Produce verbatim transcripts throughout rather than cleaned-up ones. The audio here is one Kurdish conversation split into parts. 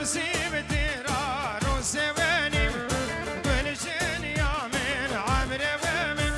Sîv tîra rûsê wenîm, gul jiniya min, emrê we min.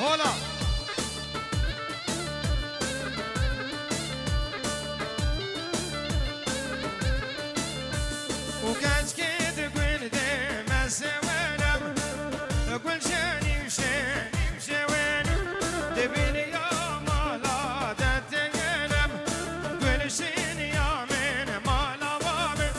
Hola! Û keçkê di gundê me sewenem, gul jenî û şenî û şewenim, di bîniya mala de tegenem, gul jiniya min mala wa min.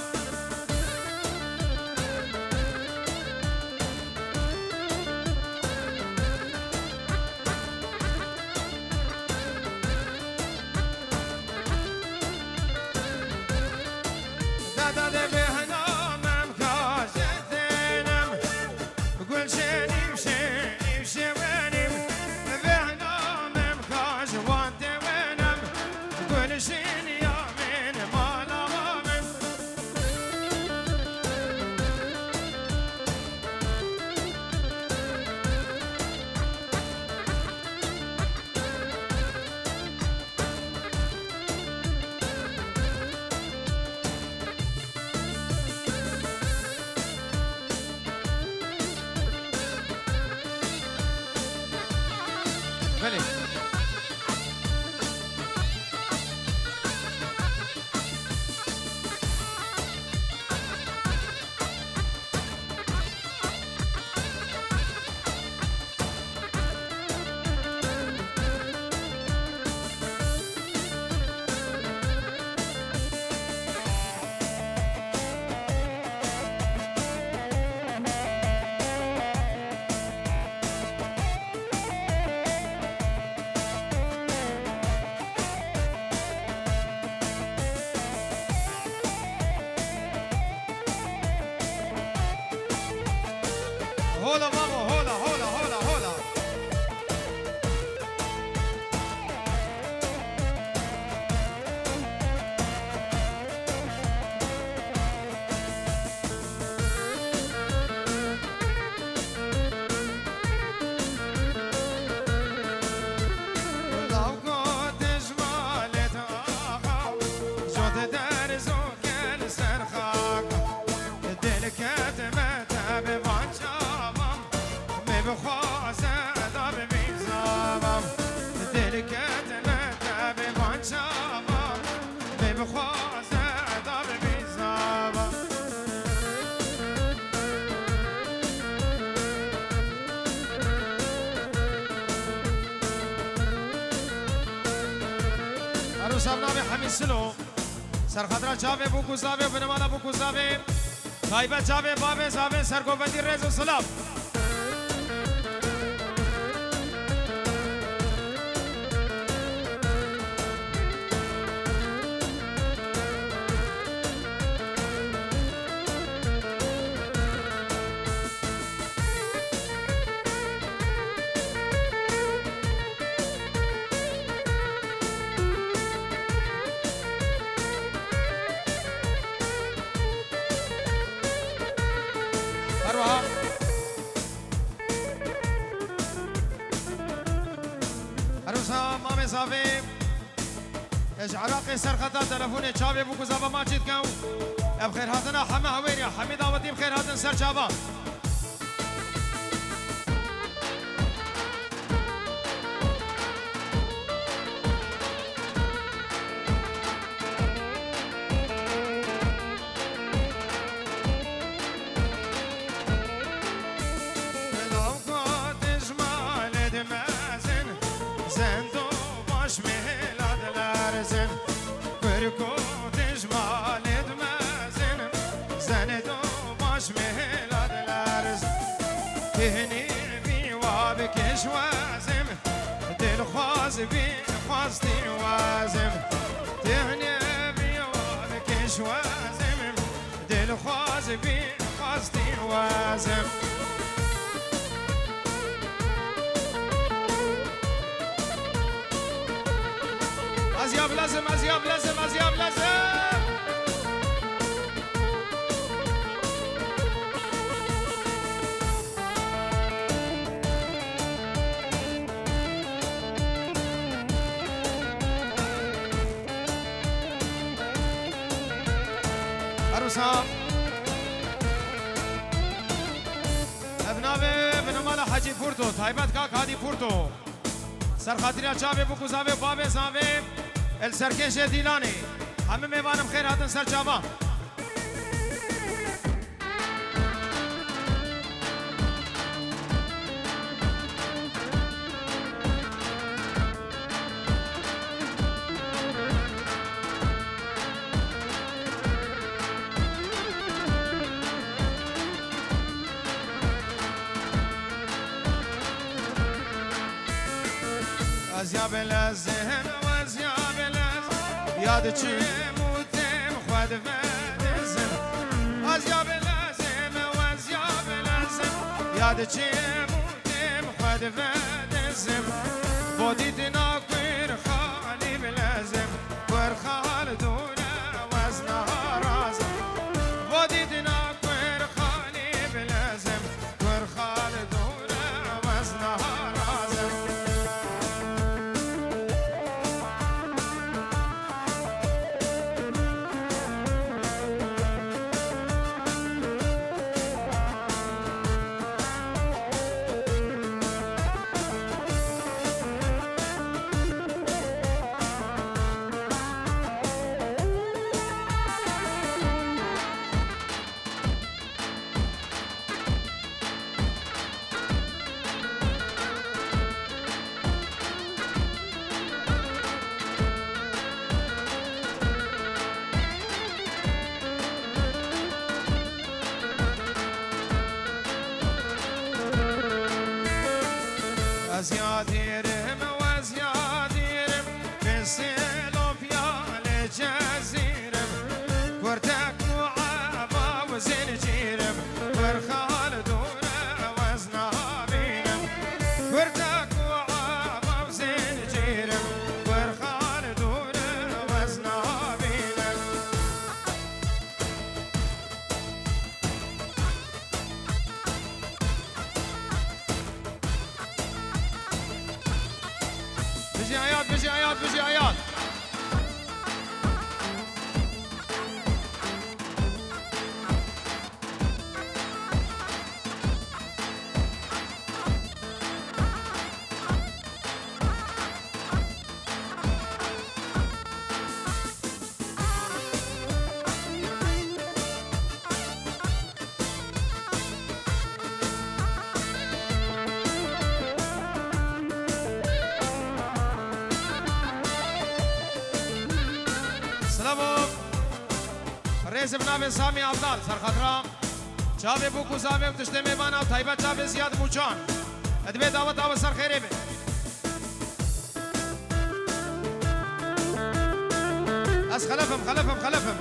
Dada de bêhna mem xaşetênim, gul şenî şenî şewenim, bêhna mem xaş wan dewenim, gul şenî ya min mala wa min. Belê. Hola mamo, hola, hola, hola, hola. Lawko dijmalet axa, jot derzo gel ser xaka. Dil ketime te bi van çavan, me bixwaze da bi vî zavan. Dil ketime te bi van çavan, me bixwaze da bi vî zavan. Erosa bi navê Hemî Silo. Serxatira çavê bûk û zavê û binimala bûk û zavê. Taybet çavê bavê zavê sergovendî rêz û silav. Her wiha. Her wisa mamê zavê. Ez ji Iraqê serxeta telefonê çavê bûk û zava maçî dikim. Ev xêrhatina heme hewêrî, hemî dawetî bi xêr hatin ser çavan. Lawka dijmanê dimezin, zendo baş mihla dilerzin. Kurko dijmanê dimezin, zendo baş mihla dilerzin. Kihnî bî wa bi kişwezim, dilxwaz bî xwe Xwestî wazim, tehnê bî wazim, dilxwaz bî xwestî wazim. Ez ya bilezim, ez ya bilezim, ez ya bilezim. Her wisa ev navê binamala Hecî Purto, taybet kak Hadî Purto. Ser xatira çavê bûk û zavê û bavê zavê, el serkêşê Dîlanê. Hemî mêvanim xêr hatin ser çava. Ez ya bilezim, ez ya bilezim, ya diçim û têm xwe divedizim. Ez ya bilezim, ez ya bilezim, ya diçim û têm xwe divedizim. Bo dîtina Kurxanî bilezim, Kurxan dûr e, ez niha razim. Bo dîtina Kurxanî bilezim, Kurxan dûr e, ez niha razim. Ez ya dêrim, ez ya dêrim, kesê lopya lê cezîrim. Kurtek û eba û zincîrim, Kurxan dûr e, ez niha bînim. Kurtek û eba û zincîrim, Kurxan dûr e, ez niha bînim. Bijî Eyad, bijî Eyad, bijî Eyad. Silavo. Rêz bi navê Samî Abdal, serxatira çavê bûk û zavê û tiştê mêvana û taybet çavê Ziyad Mûçan. Divê daweta we ser xêrê be. Ez xelef im, xelef im, xelef im.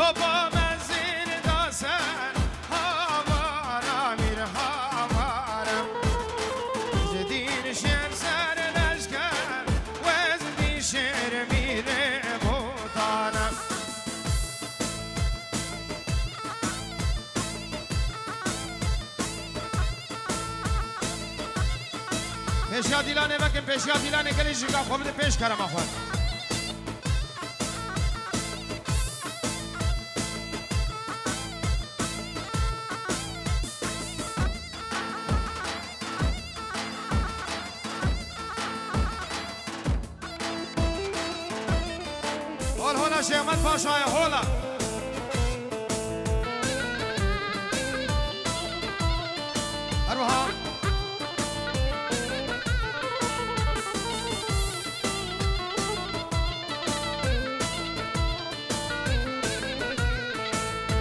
Baba mezin da ser havara mîr havara. Ji dîn şer ser leşker wez dî şer mîrê botana. Pêşiya dîlanê vekin, pêşiya dîlanê gelê jî ka xwe bide pêş kerema xwe. Hol hola Şêxmet Paşa ye, hola. Her wiha.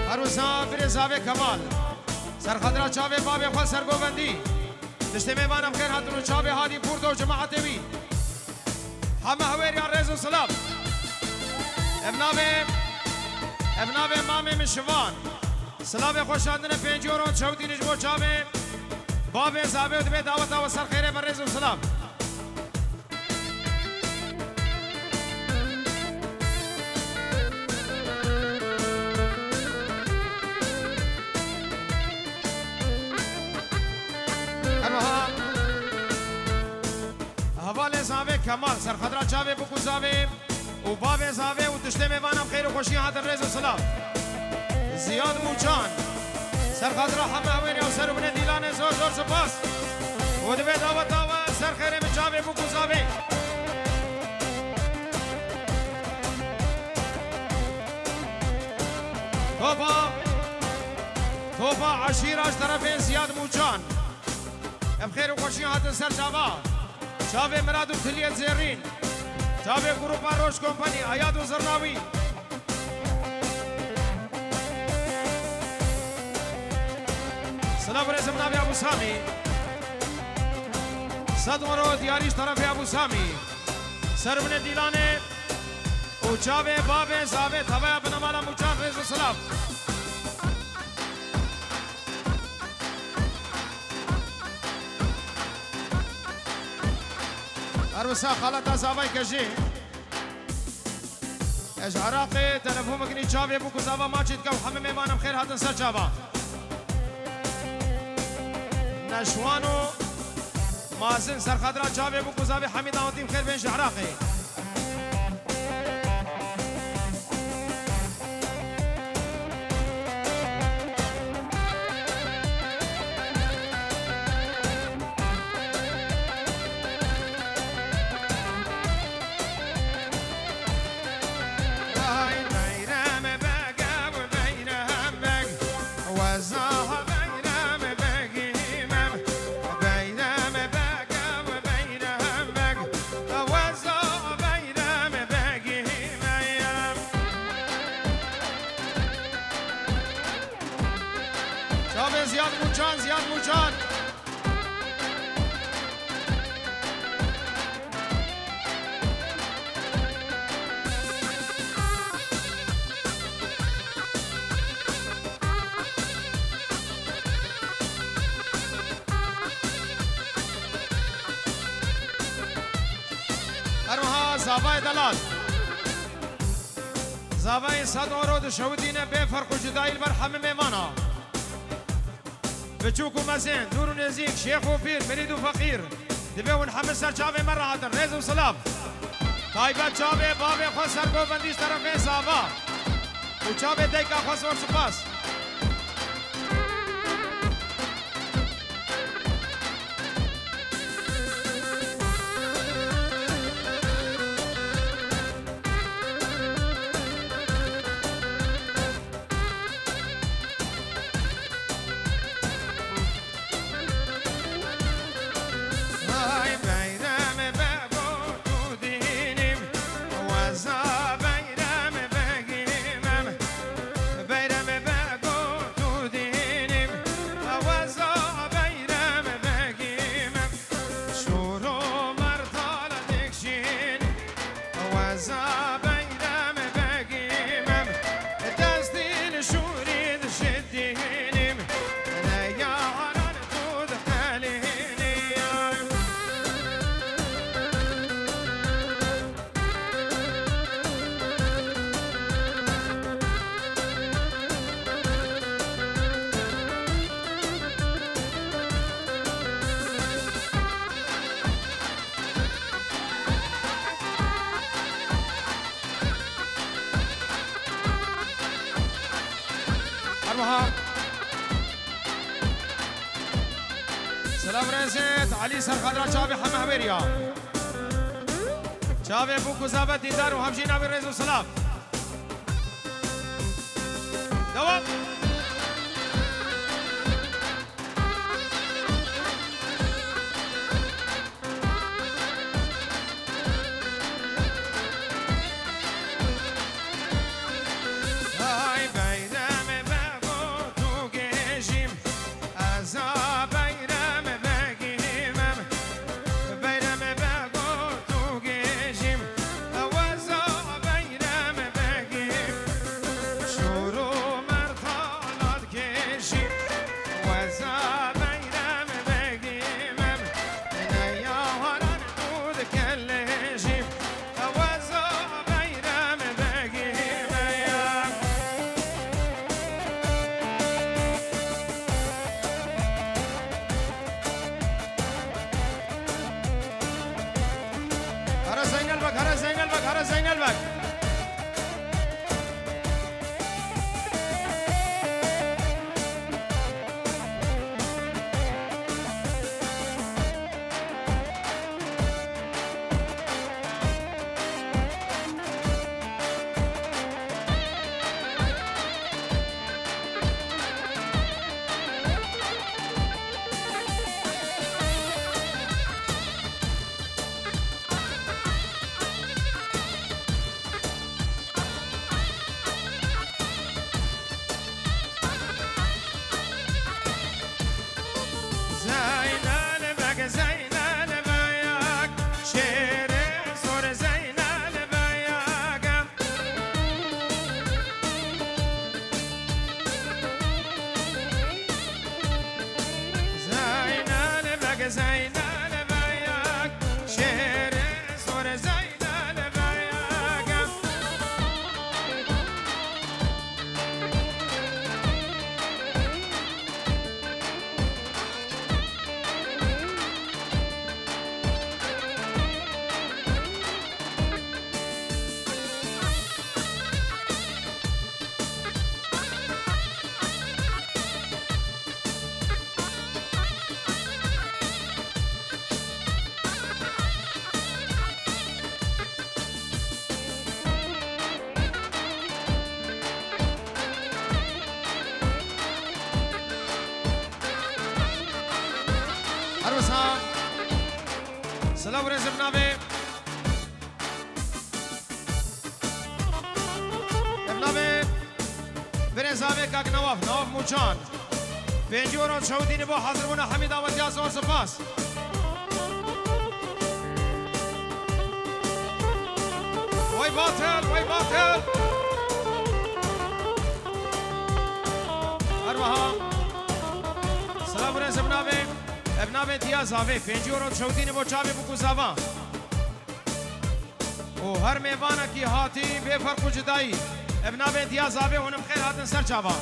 Her wisa birê zavê Kemal. Serxadra çavê bavê xwe sergovendî. Tiştê mêvanan xêr hatin û çavê Hadî Pûrdo û cemaetê wî. Heme hewêriya rêz û silav. Ev navê, ev navê mamê min Şivan. Silavê xweşandine pêncî euro çewtîne ji bo çavê bavê zavê û dibê daweta we ser xêrê be rêz û silav. Her wiha hevalê zavê Kemal, serxadra çavê bûk û zavê û bavê zavê û tiştê mêvanan xêr û xweşiyê hatin rêz û silav. Ziyad Mûçan, serxadra heme hewêrê û ser û binê dîlanê zor zor spas. Û divê daweta we ser xêrê min çavê bûk û zavê. Topa, topa eşîra ji terefê Ziyad Mûçan. Em xêr û xweşiyê hatin ser çava. Çavê Mirad û Tiliyê Zêrîn. Çavê Grupa Roj Kompanî, Ayad û Zirnawî. Silav û rêzim navê Ebû Samî. Sed euro diyarî ji terefê Ebû Samî. Ser binê dîlanê û çavê bavê zavê tavaya binamala Mûçan rêz û silav. Her wisa xaleta zavayê kejî. Ez ji Iraqê telefon bikinî çavê bûk û zava maçê dike û hemî mêvanim xêr hatin ser çava. Neşwan û Mazin serxadira çavê bûk û zavê hemî dawetîm xêr bên ji Iraqê. Ay Beyrem Beg, Beyrem Beg, weza Beyrem Begî me, Beyrem Beg, Beyrem Beg, weza Beyrem Begî me. Çavê Ziyad Mûçan, Ziyad Mûçan. Her wiha zavayê delal. Zavayê sed euro dişewitîne bê ferq û cudayî li ber hemî mêvana. Biçûk û mezin, dûr û nêzîk, şêx û pîr, mirîd û feqîr, divê hûn hemî ser çavê me re hatin. Rêz û silav. Taybet çavê bavê xwe sergovendî ji terefê zava û çavê dayika xwe zor spas. Ay Beyrem Bego tu dînim, weza Beyrem Begî mem. Beyrem Bego Selam Rezet, Ali Serkadra çavê heme hevêriya. Çavê bûk û zave dîndar û hemjî navê rêz û selam. Devam. Ay beyremê be got û gêjîm, ez a beyremê begî mem. Beyremê be got û gêjîm, ew ez a beyremê begî. Şûr û mertala dikêjî, ew ez a beyremê begî mem. Neya waran û dikelêjî, ew ez a beyremê begî me ya. Here Zeynel Beg, here Zeynel Beg, here Zeynel Beg. Zeynel Beg, Zeynel Beg, şêrê sor Zeynel Beg. Zeynel Beg, Zeynel Beg, şêrê sor Zeynel Beg. Her wisa silav û rêz bi navê Ev navê birêz avê kak Nawaf, Nawaf Mûçan. Pêncî euro çewtînî bo, hazir bûna hemî dawetiya, zor spas. Wey batil, wey batil. Her wiha silav û rêz bi navê, ev navê diya zavê. Pêncî euro çewtînî bo çavê bûk û zava. û her mêvanekî hatî bê ferq û cudayî. Ev navê diya zavê hûn bi xêr hatin ser çava.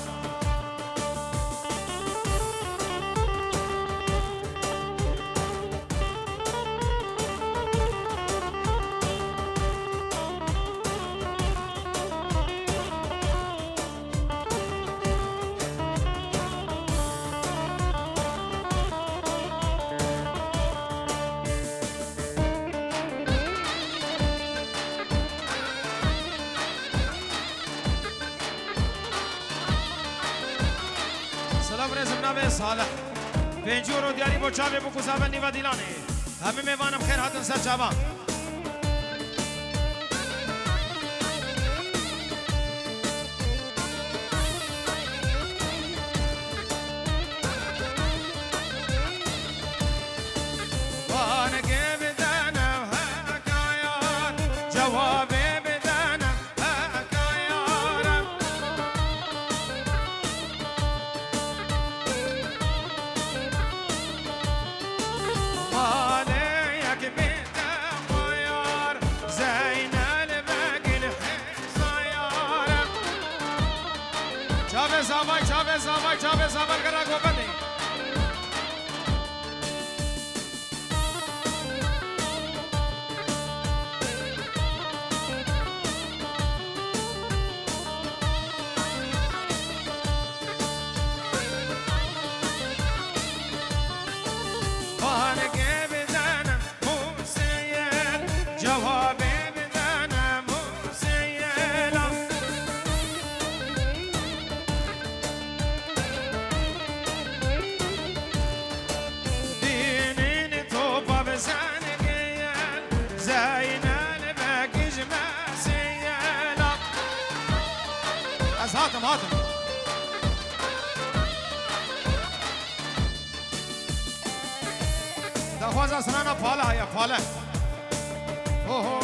Silav rêzim navê Salih. Pêncî euro diyarî bo çavê bûk û zava Nîva Dîlanê. Hemî mêvanim xêr hatin ser çavan. Vanekê bidene hekayar, cewabê bidene hekayar. Malê yek bide xweyar, Zeynel Begil Zayar. Çavê zavay, çavê zavay, çavê zavay, gera govendê. Hatim, hatim. Daxwaza strana pale heye, pale. Oho.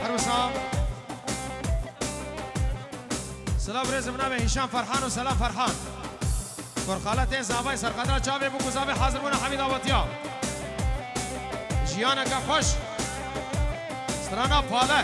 Her wisa. Silav rêzim navê Hîşam Ferhan û Selam Ferhan. Kurxaletên zavay serqedra çavê bû ku zavê hazir bûne Hemîd Awetiya. Jiyaneke xweş. Strana pale.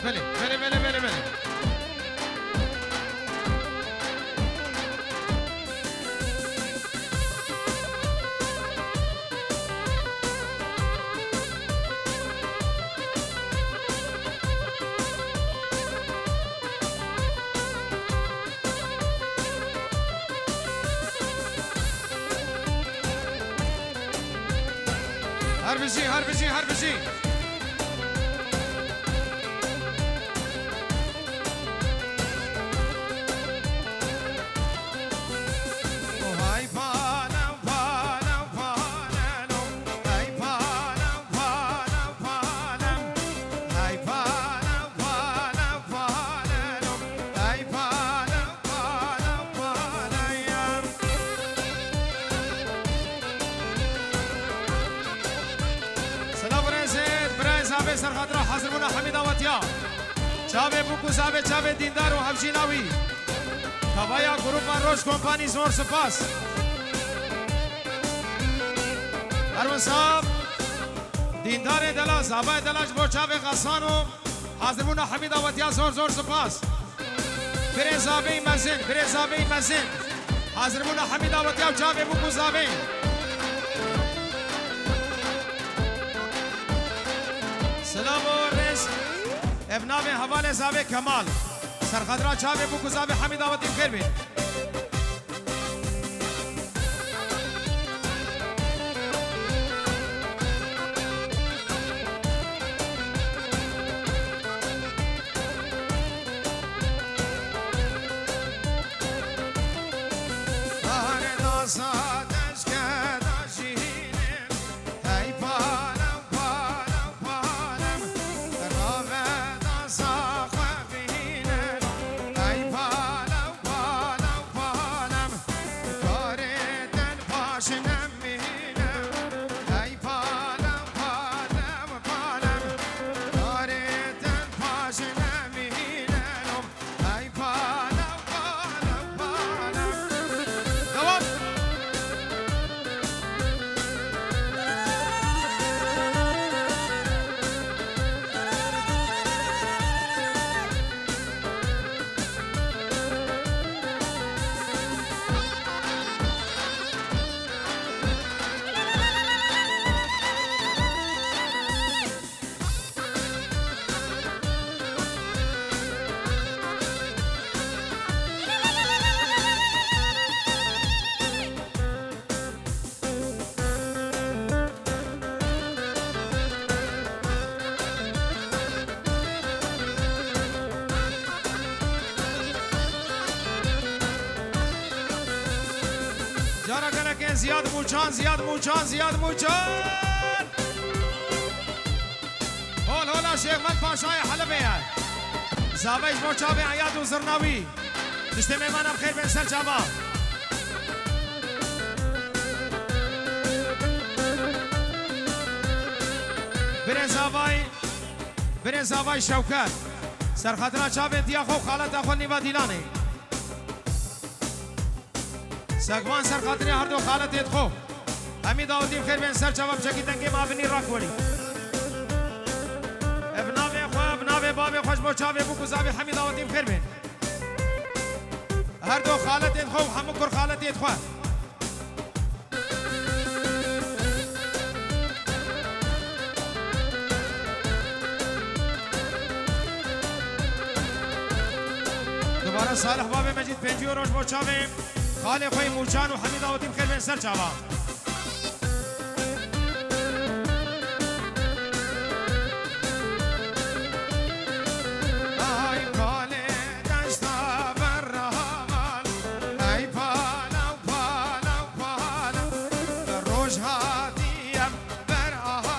Belê, belê, belê, belê, belê. Her bijî, her bijî, her bijî. Silav û rêzê, birayê zavê serxatira hazir bûna Hemîd Awetiya. Çavê bûk û zavê çavê dîndar û hevjîna wî. Tavaya grupa Roj Kompanî zor spas. Her wisa dîndarê delal, zavayê delal ji bo çavê xesan û hazir bûna Hemîd Awetiya zor zor spas. Birê zaveyî mezin, birê zaveyî mezin. Hazir bûna Hemîd Awetiya û çavê bûk û zavê. Silav û rêz. Ev navê hevalê zavê Kemal. Serxedra çavê bûk û zavê Hemîd Awetî bi xêr bê. Cara gelekên Ziyad Mûçan, Ziyad Mûçan, Ziyad Mûçan. Hol hola Şêxmend Paşayê Helebê ye. Zavey ji bo çavê Eyad û zirna wî. Tiştê mêmana bi xêr bên ser çava. Birê zavay, birê zavay Şewket. Serxatira çavê diya xwe û xaleta xwe nîva dîlanê. Segvan ser xatirê her du xaletê xwe. Hemî dawetî bi xêr bên ser çava, bi çekî dengê ma binî rak welî. Ev navê xwe, ev navê bavê xwe ji bo çavê bûk û zavê Hemî dawetî bi xêr bên. Her du xaletê xwe û hemû kur xaletê xwe. Dubare Salih babê Mecîd pêncî euro ji bo çavê xalê xwe yê Mûçan û Hemî dawetî bi xêr bên ser çava. Hatiyem ber ava,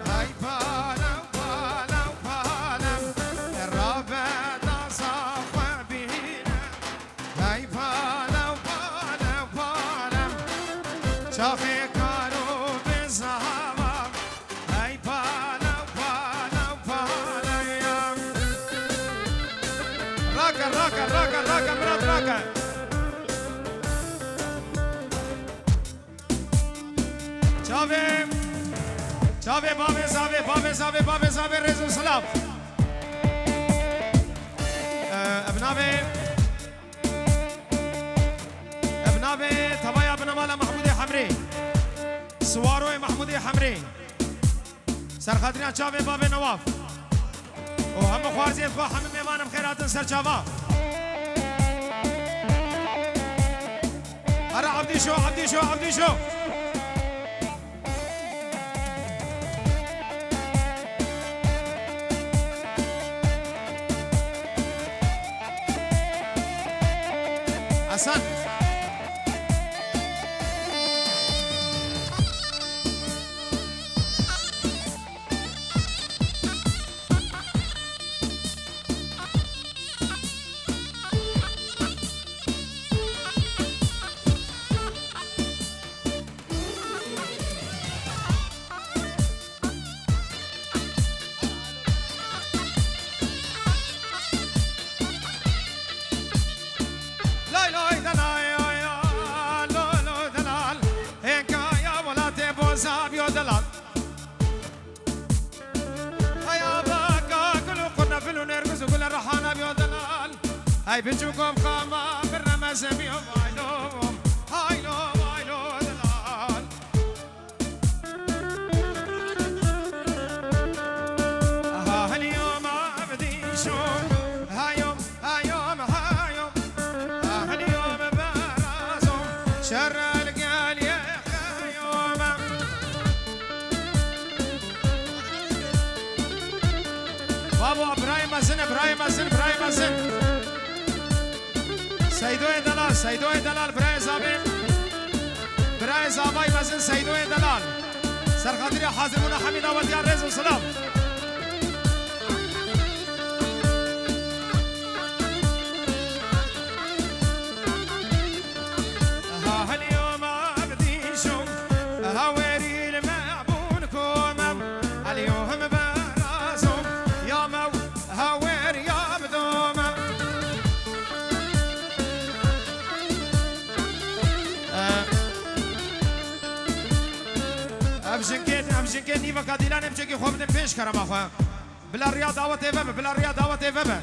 hey palew, palew, palew, rabe daza xwe bîne. Hey palew, palew, palew, çaxê karo bizava. Hey palew, palew, palew. Rake, rake, rake, rake, Mirat, rake. Çavê, çavê bavê zavê, bavê zavê, bavê zavê, rêz û silav. Ev navê, ev navê tevaya binemala Mehmûdê Hemrê. Siwaroyê Mehmûdê Hemrê. Serxatiriya çavê bavê Newaf. û hemû xwarziyên xwe, hemû mêvan em xêr hatin ser çava. Ara Abdîşo, Abdîşo, Abdîşo. Hasan. Lay lay delay ay ay, lo lo delal. Hênkaya welatê boza biyo delal. Hey abaka gul û qurnefil û nergiz û gule rihana biyo delal. Hey biçûko bi qama birne meze biyo vaylo, haylo vaylo delal. Aha, heliyom abdîşo, hayom, hayom, hayom. Ah, heliyom berazom, şerel gel ye. Babo, birayê mezin e, birayê mezin, birayê mezin. Seydoyê delal, Seydoyê delal, birayê zavê. Birayê zavay mezin, Seydoyê delal. Serxatiriya hazirbûna hemî dawetiyan rêz û silav. Aha, heliyom abdîşo, aha, werî li me bûn komem. Heliyom berazom, ya me, aha, werî ya bidome. Eh, ev jinkên, ev jinkên nîveka dîlanê biçekî xwe bidin pêş kerema xwe. Bila riya dawetê vebe, bila riya dawetê vebe.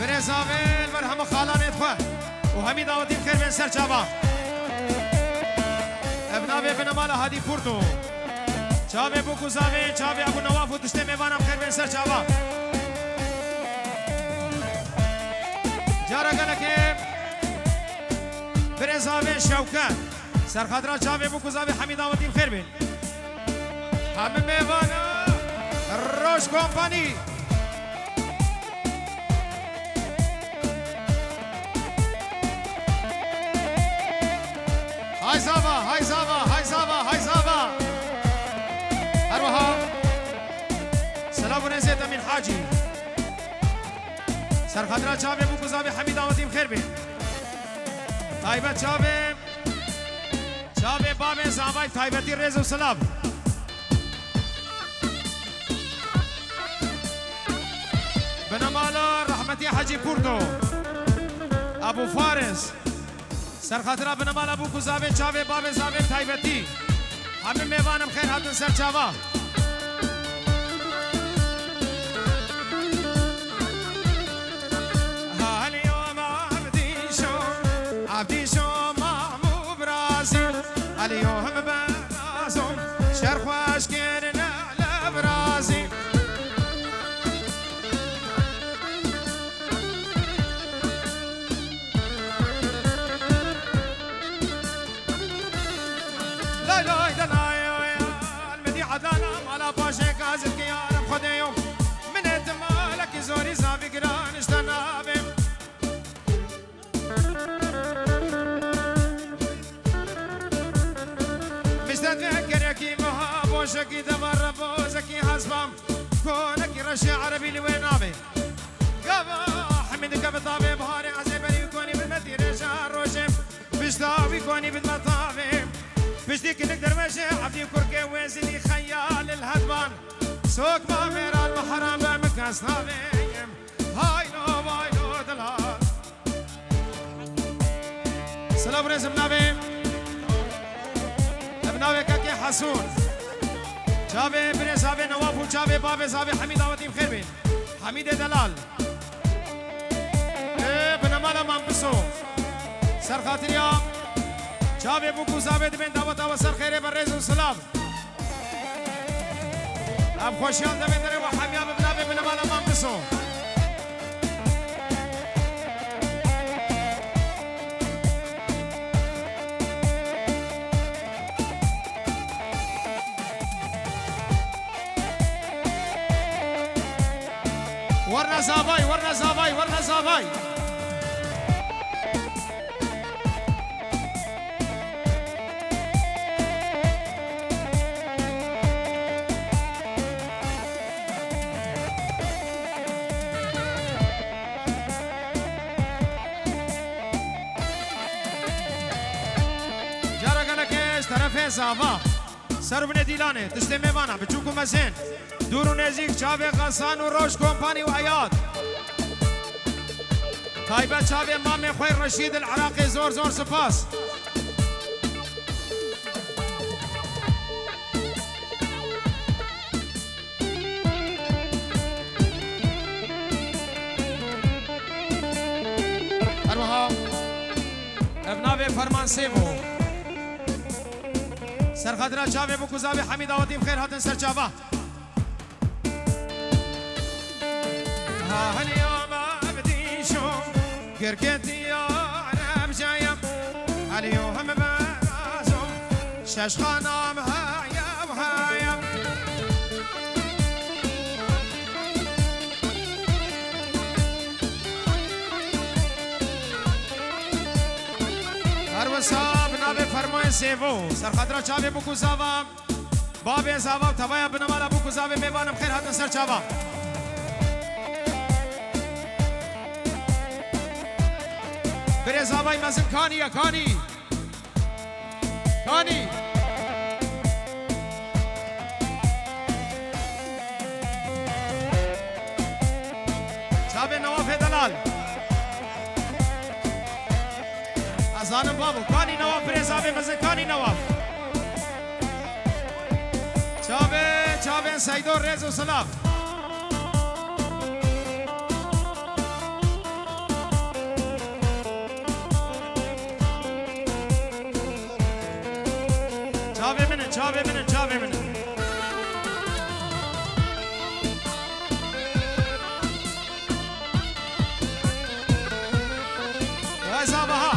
Birêzavê li ber hemû xalanê xwe û hemî dawetî bi xêr bên ser çava. Ev navê binemala Hadî Purto. Çavê bûk û zavê, çavê Ebû Newaf û tiştê mêvanan bi xêr bên ser çava. Cara gelekê birêzavê Şewket. Serxatira çavê bûk û zavê hemî dawetî bi xêr bên. Hemî mêvana Roj Kompanî. Hay zava, hay zava, hay zava, hay zava. Her wiha selam û rêzê Temîn Hacî. Serxatira çavê bûk û zavê hemî dawetî bi xêr bên. Taybet çavê Çavê bavê zavay taybetî rêz û silav. Binemala rehmetî Hecî Purto, Ebû Faris. Serxatira binemala bûk û zavê çavê bavê zavê taybetî. Hemî mêvanim xêr hatin ser çava. Haliyom Abdîşo, Abdîşo Mamû Birazî. Haliyom Berazom, şer xweş kirine le Birazî. Lay lay de lay oy, Rojekî dema rebozekî hesbam, konekî reşê erebî li wê navê. Gava hemî dike bi tavê biharê, ezê berî konî bi metî rêja rojê. Pişta wî konî bi me tavê. Piştî kinik derwejê, evdî kurkê wê zilî xeyal li hedvan. Sok ma mêran me heram be min kes navê. Haylo, vaylo, delal. Silav rêz bi navê, bi navê Kekê Hesûn. Çavê birê zavê Newaf û çavê bavê zavê Hemîd awetî bi xêr bîn. Hemîdê delal. Ê, binemala Mampiso. Serxatiriya. Çavê bûk û zavê dibên daweta we ser xêrê be rêz û silav. Ev xweşiyan devê derê we hemiya bi binavê binemala Mampiso. Werna zavay, werna zavay, werna zavay. Cara gelekê ji terefê zava. Ser û binê dîlanê, tiştê mêvana, biçûk û mezin, dûr û nêzîk, çavê Xesan û Roj Kompanî û Eyad. Taybet çavê mamê xwe Reşîd el Iraqê zor zor spas. Her wiha ev navê Ferman Sêvo. Serxatira çavê bûk û zavê Hemîd awetî bi xêr hatin ser çava. Ha heliya me bi dîşo, girketiya Erebceyim. Heliyo hem berazo, şeşxana me heye û heye. Her wisa bi navê Fermayê Sêvo, serxatira çavê bûk û zava. Bavê zava û tevaya binemala bûk û zavê mêvanim xêr hatin ser çava. Birê zavay mezin Kanî ye, Kanî. Kanî. Çavê Newafê delal. Ez zanim bavo. Kanî Newaf, birê zavê mezin Kanî Newaf. Çavê, çavên Seydo rêz û silav. Çavê min in, çavê min in, çavê min in. Reza Baha.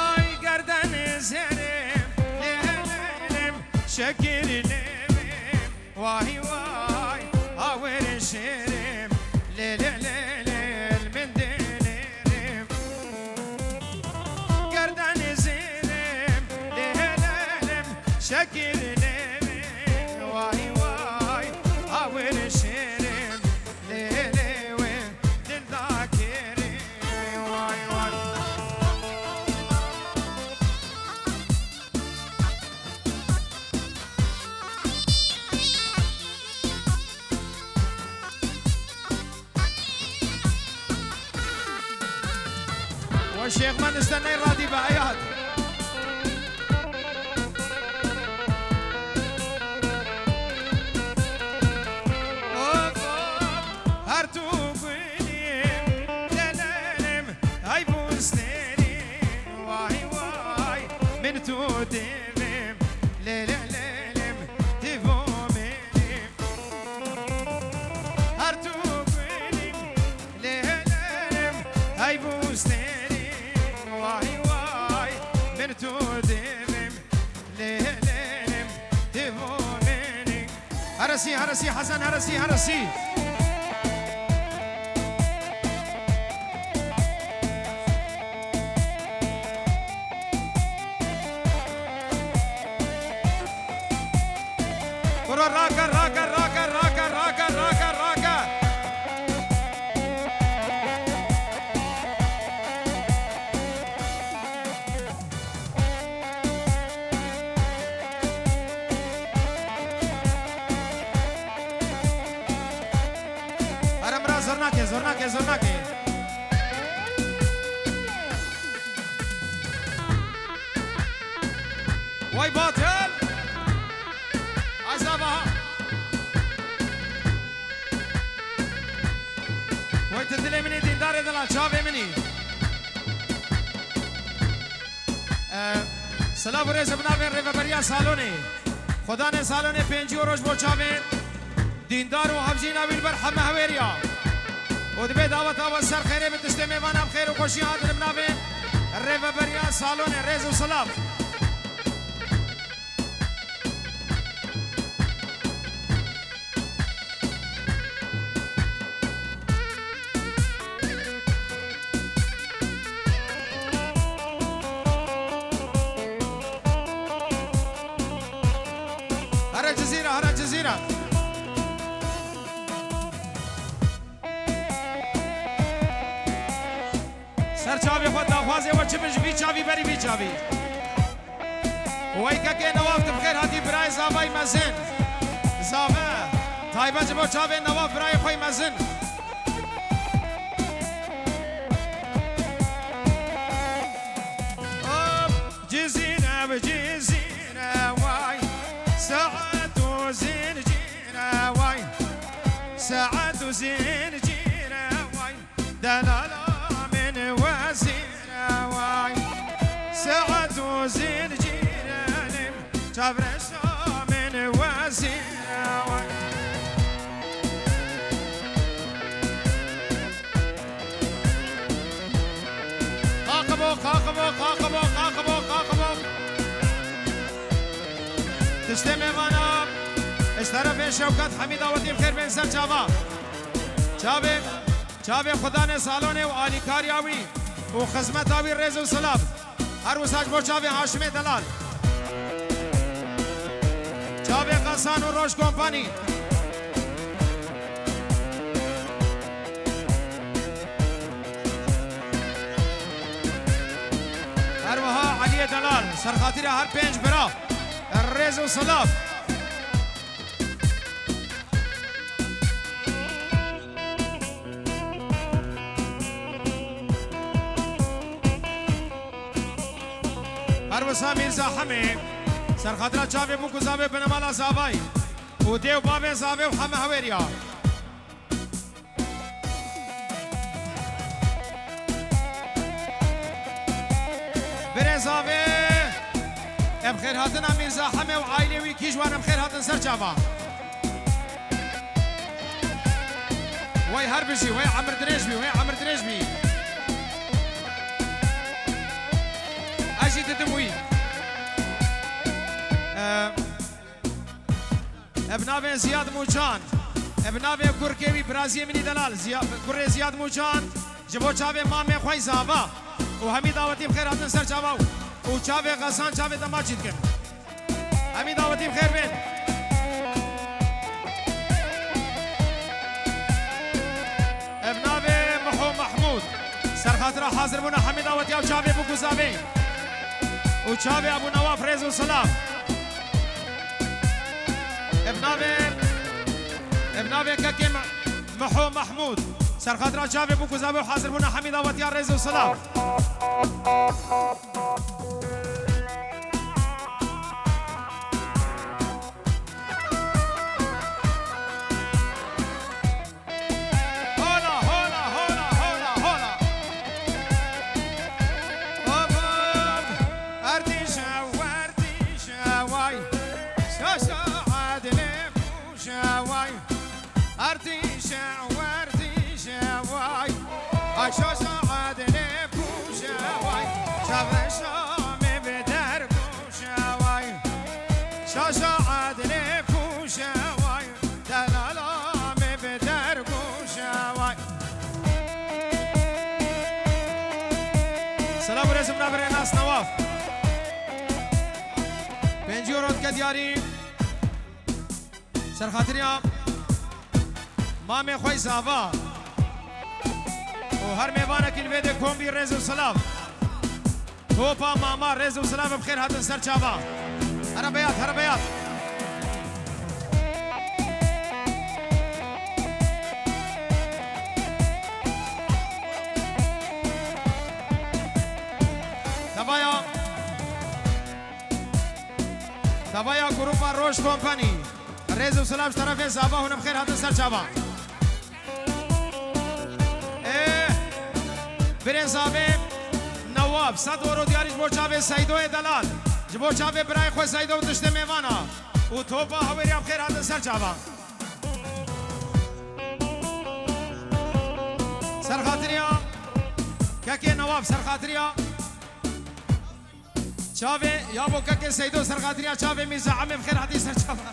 Ay gerden zerim, lelim, şekir levim. Vay vay, awer şêrim, lê lê lê lê, min dinerim. Gerden zirim, lê lê lê, şekir lê, vay vay, awer şêrim, lê lê wê, dilda kerim, vay vay. We Şêx Mend işte ney radî be eyad. Of, of, her tu gulîm, lelelim, ay bustenim, vay vay, min tu divim, lelelim, divo minim. Her tu gulîm, lelelim, hey bustenim, vay vay, min tu divim, lelelim, divo minim. Heresî, heresî, Hesen heresî, heresî. Rake, rake, rake, rake, rake, rake, rake. Here min re zor nake, zor nake, zor nake. Way batil! Azaba ha! Way tu dilê min î, dîndarê dila çavê min î. E, silav û rêz bi navê Rêveberiya Salonê. Xudanê Salonê pêncî û roj bo çavê dîndar û hevjîna wî li ber heme hewêriya. Û dibê daweta we ser xêrê bi tiştê mêvana bi xêr û xweşî hatin bi navê Rêveberiya Salonê. Rêz û silav. Here Cizîre, here Cizîre. Ser çavê xwe daxwazê we çi bin ji vî çavî berî vî çavî. Wey kekê Newaf, tu bi xêr hatî birayê zavayî mezin. Zave, taybet ji bo çavê Newaf birayê xwe yî mezin. Hop, Cizîre bi Cizîre way, saet û zincîre way, saet û zincîre way. Delala min wezîre way, saet û zincîre lim, çavreşa min wezîre way. Qaqibo, qaqibo, qaqibo, qaqibo, qaqibo. Tiştê mêvana, ji terefê Şewkat Hemî dawetî bi xêr bên ser çava. Çavê Çavê Xudanê Salonê û alîkariya wî û xizmeta wî rêz û silav. Her wisa ji bo çavê Haşimê Delal. Çavê Qesan û Roj Kompanî. Her wiha Eliyê Delal, serxatîra her pênc bira. Rêz û silav. Her wisa Mîrza Hemê, serxatira çavê bûk û zavê binemala zavayî û dê û bavê zavê û heme hewêriya. Birêz avê, em xêrhatina Mîrza Hemê û aîlê wî kî ji wan em xêr hatin ser çava. Wey her bijî, wey emir dirêj bî, wey emir dirêj bî. Ez jî didim wî. Em, Ev navê Ziyad Mûcan. Ev navê kurkê wî, biraziyê min î delal. Ziya-, kurê Ziyad Mûcan. Ji bo çavê mamê xwe yî zava. Û hemî dawetî bi xêr hatin ser çava. Û çavê Xesan, çavê dema çî dikin. Hemî dawetî bi xêr bên. Ev navê Miho Mehmûd. Serxatira hazirbûna hemî dawetiya û çavê bûk û zavê. Û çavê Ebû Newaf rêz û silav. Ev navê, ev navê kekê Me-, Miho Mehmûd. Serxatira çavê bûk û zavê û hazirbûna hemî dawetiya rêz û silav. Hola, hola, hola, hola, hola. Hop, hop. Erdîşe, werdîşe, way. Şaşa edlê pûşe, way. Erdîşe, werdîşe, way. Ay şaşa edlê pûşe, way. Çavreşa me bi dergûşe, way. Şaşa edlê pûşe, way. Delala me bi dergûşe, way. Selam û rêzim navê Nas Newaf. Pêncî euro dike diyarî. Serxatiriya mamê xwe zava û her mêvanekî li vê dê kombî rêz û silav. Topa mama rêz û silav bi xêr hatin ser çava. Here beyat, here beyat. Tevaya, tevaya grupa Roj Kompany. Rêz û silav ji terefê zava hûn bi xêr hatin ser çava. Ê, birê zavê Newab, sed euro diyarî ji bo çavê Seydoyê Delal. Ji bo çavê birayê xwe Seydo û tiştê mêvana. Û topa hawêriya bi xêr hatin ser çava. Serxatiriya kekê Newab, serxatiriya. Çavê, ya bo kekê Seydo serxatiriya çavê Mîrza Emê bi xêr hatî ser çava.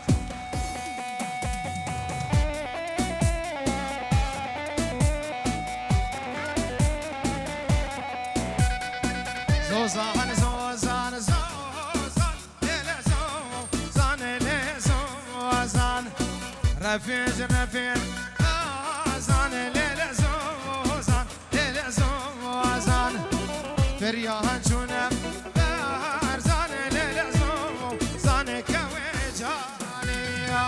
Zozan, zozan, zozan, lê lê zozan, lê zozan. Refî ji refî, zozan, lê lê zozan. Lê lê zozan, feryahan çûne berzan, lê lê zozan kewê caniya.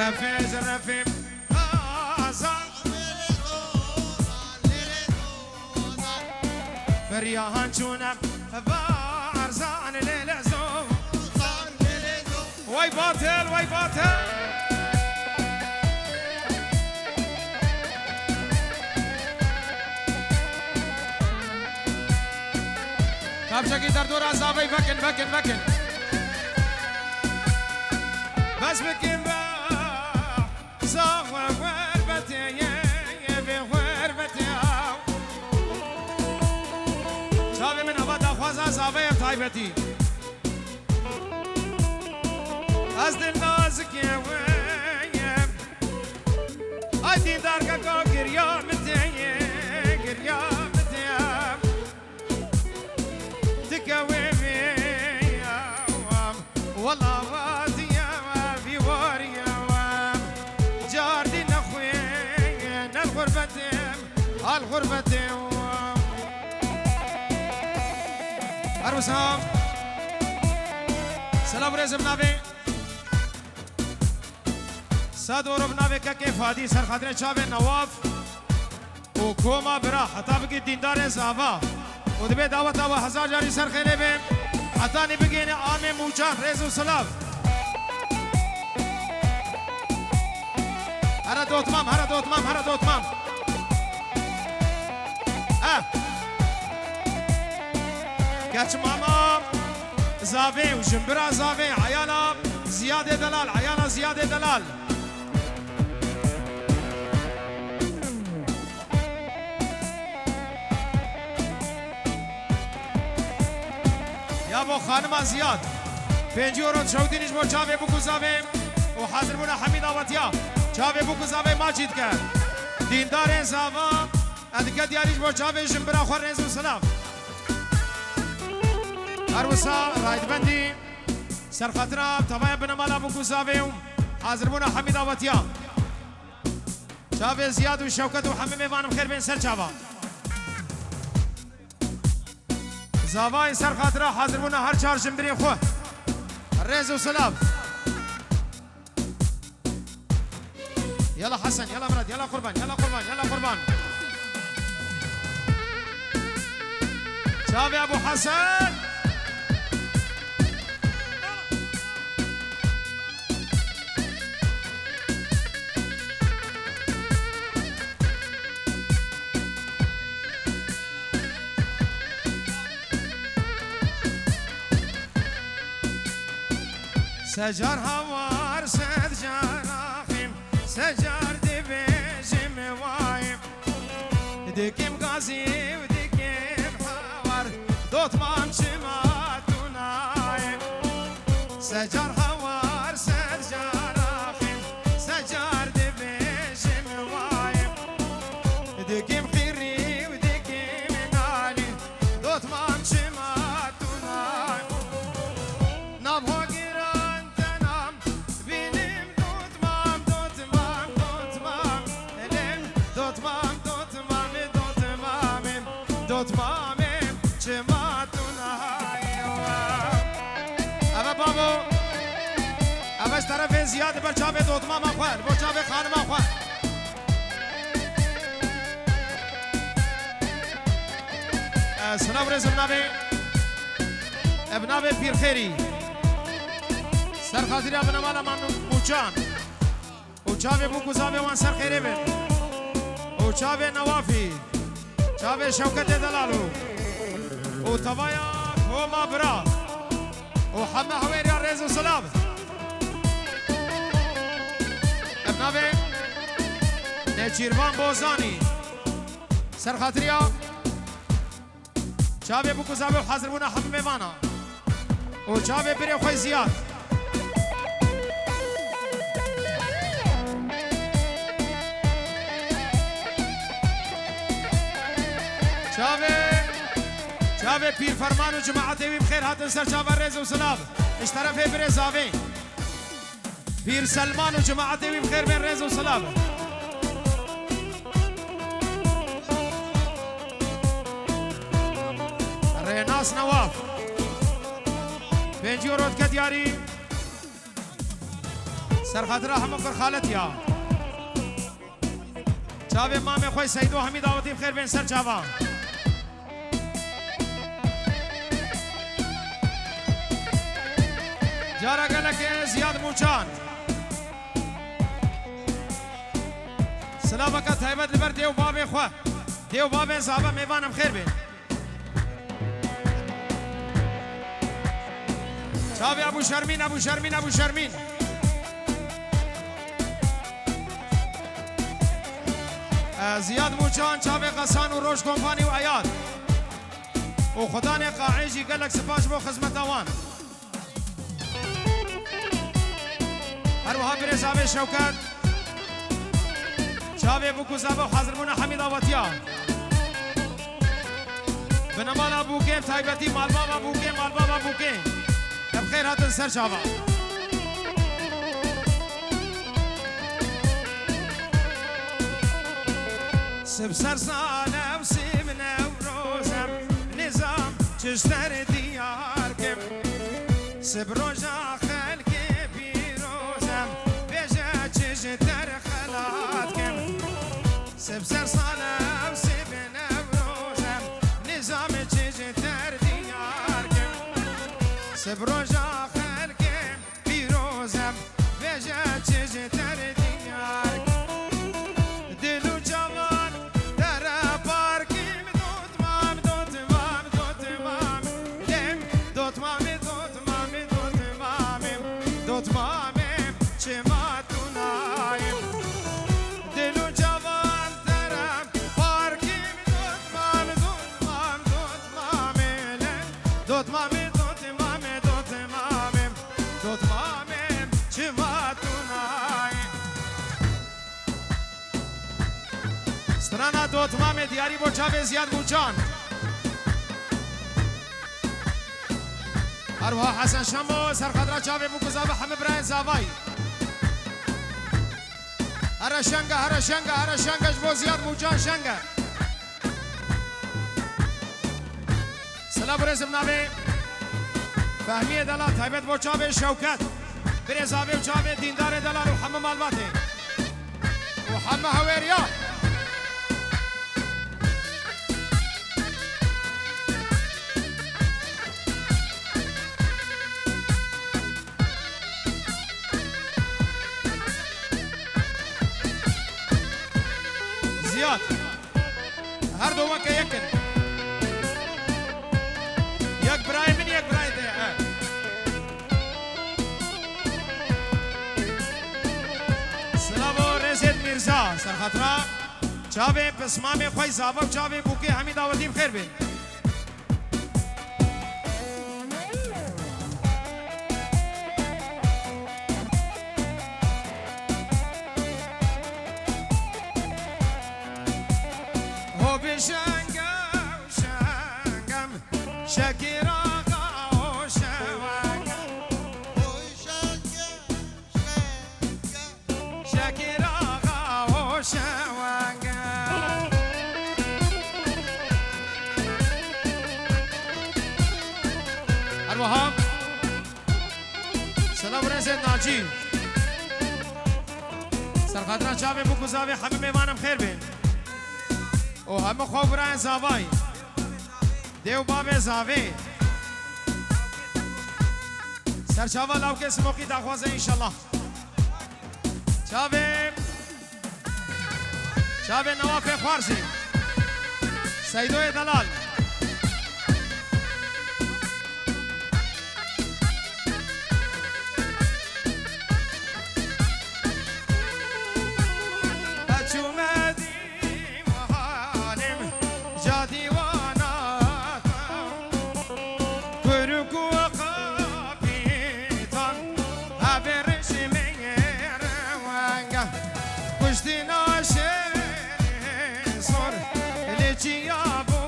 Refê ji refê Azan. Feryahan çûne barzan lê lê zo. Way batil, way batil. Kapçekî derdora zavey vekin, vekin, vekin. Bes bikin be. Zaxwe xurbetê ye, vê xurbetê aw. Çavê min ava daxwaza zaveyê taybetî. Ez dil nazikê we ye. Ay dîndar keko girya min tê ye, girya min tê ye. Dike wê vê ya wam, wela wadiye we vî wariye wam. Cardî nexwê, ne li xurbetim, al xurbetim wam. Her wisa, selav û rêzim navê. Sed euro bi navê kekê Fadî ser xatirê çavê Newaf û koma bira heta bigî dîndarê zava û dibê daweta we hezar carî ser xêlê be. Hetanî bigihîne amê Mûcan rêz û silav. Here dotmam, here dotmam, here dotmam. Eh. Keç mama zavê û jimbira zavê, eyala Ziyadê Delal, eyala Ziyadê Delal. Ya bo xanima Ziyad. Pêncî euro dişewitînî ji bo çavê bûk û zavê û hazirbûna Hemîd Awetiya. Çavê bûk û zavê maçî dike. Dîndarên zava, e dike diyarî ji bo çavê jimbira xwe rêz û silav. Her wisa raydbendî. Serxatira tavaya binemala bûk û zavê û hazirbûna Hemîd Awetiya. Çavê Ziyad û Şewket û hemî mêvanim xêr bên ser çava. Zavayê serxatira hazirbûna her çar jimbirên xwe. Rêz û silav. Yala Hesen, yala Mirat, yala Qurban, yala Qurban, yala Qurban. Çavê Ebû Hesen. Secar hawar, secar axim, secar dibêjim vayim. Dikim gazî û dikim hawar, dotmam çima tu nayê. Secar hawar, secar axim, secar Vê Ziyad ber çavê dotmama xwe, bo çavê xanima xwe. E, silav rêz bi navê, e, bi navê Pîrxêrî. Ser xatiriya binemala man Mûçan. Û çavê bûk û zavê wan ser xêrê bin. Û çavê Newafî. Çavê Şewketê Delalo. Û tevaya Homa Bira. Û heme hewêriya rêz û silav. Em navê Nêçîrvan Bozanî. Ser xatiriya çavê bûk û zavê û hazirbûna hemî mêvana. Û çavê birê xwe Ziyad. Çavê, çavê Pîr Ferman û cemaetê wî bi xêr hatin ser çava rêz û silav. Ji terefê birê zavê. Pîr Selman û cemaetê wî bi xêr bên rêz û silav. Rênas Newaf. Pêncî euro dike diyarî. Ser xatira hemû qirxaletiya. Çavê mamê xwe Seydo hemî dawetî bi xêr bên ser çava. Cara gelek e Ziyad Mûçan. Silaveke taybet li ber dê û bavê xwe. Dê û bavên zava mêvan em xêr bên. Çavê Ebû Şermîn, Ebû Şermîn, Ebû Şermîn. E, Ziyad Mûçan, çavê Xesan û Roj Kompanî û Eyad. Û Xudanê Qaî jî gelek spas ji bo xizmeta wan. Her wiha birêz avê Şewket. Çavê bûk û zava û hazirbûna hemî dawetiya. Binemala bûkê, taybetî malbava bûkê, malbava bûkê. Em xêr hatin ser çava. Sib ser sal ew sib Newroz em, nizam çi ji ter diyar kim. Sib roja xelkê pîroz em, bêje çi ji ter xelat kim. Sib ser sal ew sib Newroz em, nizam çi ji ter diyar kim. Sib roja xelkê pîroz em, bêje çi ji ter diyar. Dil û çavan te re parkîm, dotmam, dotmam, dotmam. Lêm, dotmamê, dotmamê, dotmamê, dotmamê, çima tu nayê. Dil û çavan te re parkîm, dotmam, dotmam, dotmamê. Lêm, dotmamê, dotmamê, dotmamê. Dotmamê, çima tu nayê. Strana Dotmamê diyarî bo çavê Ziyad Mûçan. Her wiha Hesen Şemo, ser xatira çavê bûk û zava hemî birayên zavayî. Here şenge, here şenge, here şenge ji bo Ziyad Mûçan şenge. Silav û rêz bi navê Fehmiyê Delal, taybet bo çavê Şewket. Birêz avê û çavê Dîndarê Delal û hemû malbatê. Û hemû hewêriya. Ziyad. Her du weke yek in. Yek birayê min, yek birayê te ye. Silav û rêzê Mîrza, ser xatira çavê pismamê xwe, zava û çavê bûkê hemî dawetî bi xêr bên. Ho bi şenge û şengem, Şekîr Axa û şewengem. Şekîr Axa û şewengem. Her wiha Silav û rêzên Nacî. Serxatira çavê bûk û zavê hemû mêvanên xêr bên. Û hemû xwe birayên zavayî. Dê û bavê zavê. Serçava lawkê Simoqî daxwaze înşallah. Çavê, çavê Newafê Xwarzî. Seydoyê Delal. Çûme dîwanê min, ca dîwana te. Kuruk û kapîtan, hevê rejîmê rewenge. Kuştina şêrê sor, lê çiya bû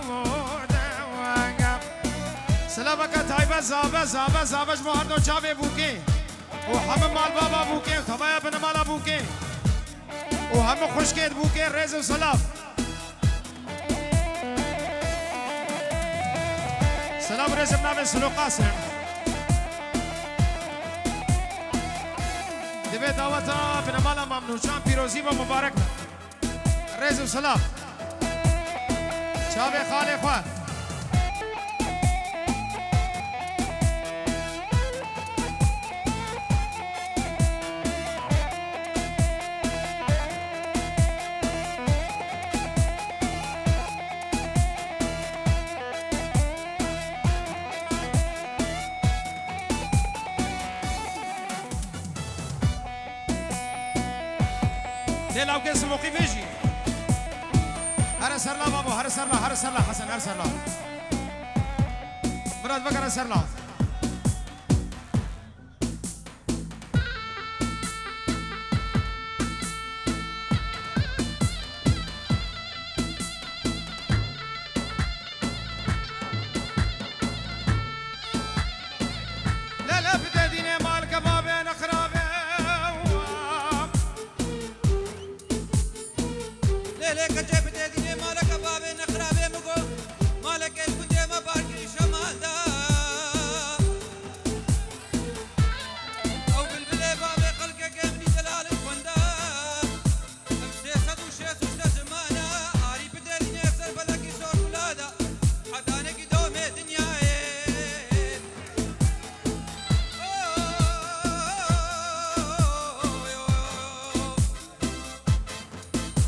dewenge. Silaveke taybet zave, zave, zave ji bo her do çavê bûkê. Û hemû malbaba bûkê û tevaya binemala bûkê. Û hemû xwişkê di bûkê rêz û silav. Silav û rêz bi navê Silo Qasim. Divê daweta binemala Mamnûcan pîrozî ve, mubarek be. Rêz û silav. Çavê xalê xwe. Dê lawkê Simoqî vêjî. Here ser la babo, here ser la, here ser la Hesen, here ser la. Mirat vekere ser la. Lele bide dînê malke bavê nexrabe. Lê, lê, keçê bidê dînê maleke bavê nexrabê min got, malekê ji gundê me bar kirî şemal da. Ew bilbilê bavê xelkeke min î delalin xwenda. Em sê sed û şêst û sê cimana, arî bidê dînê ser belekî sor gula da. Hetanekî domê dinyayê.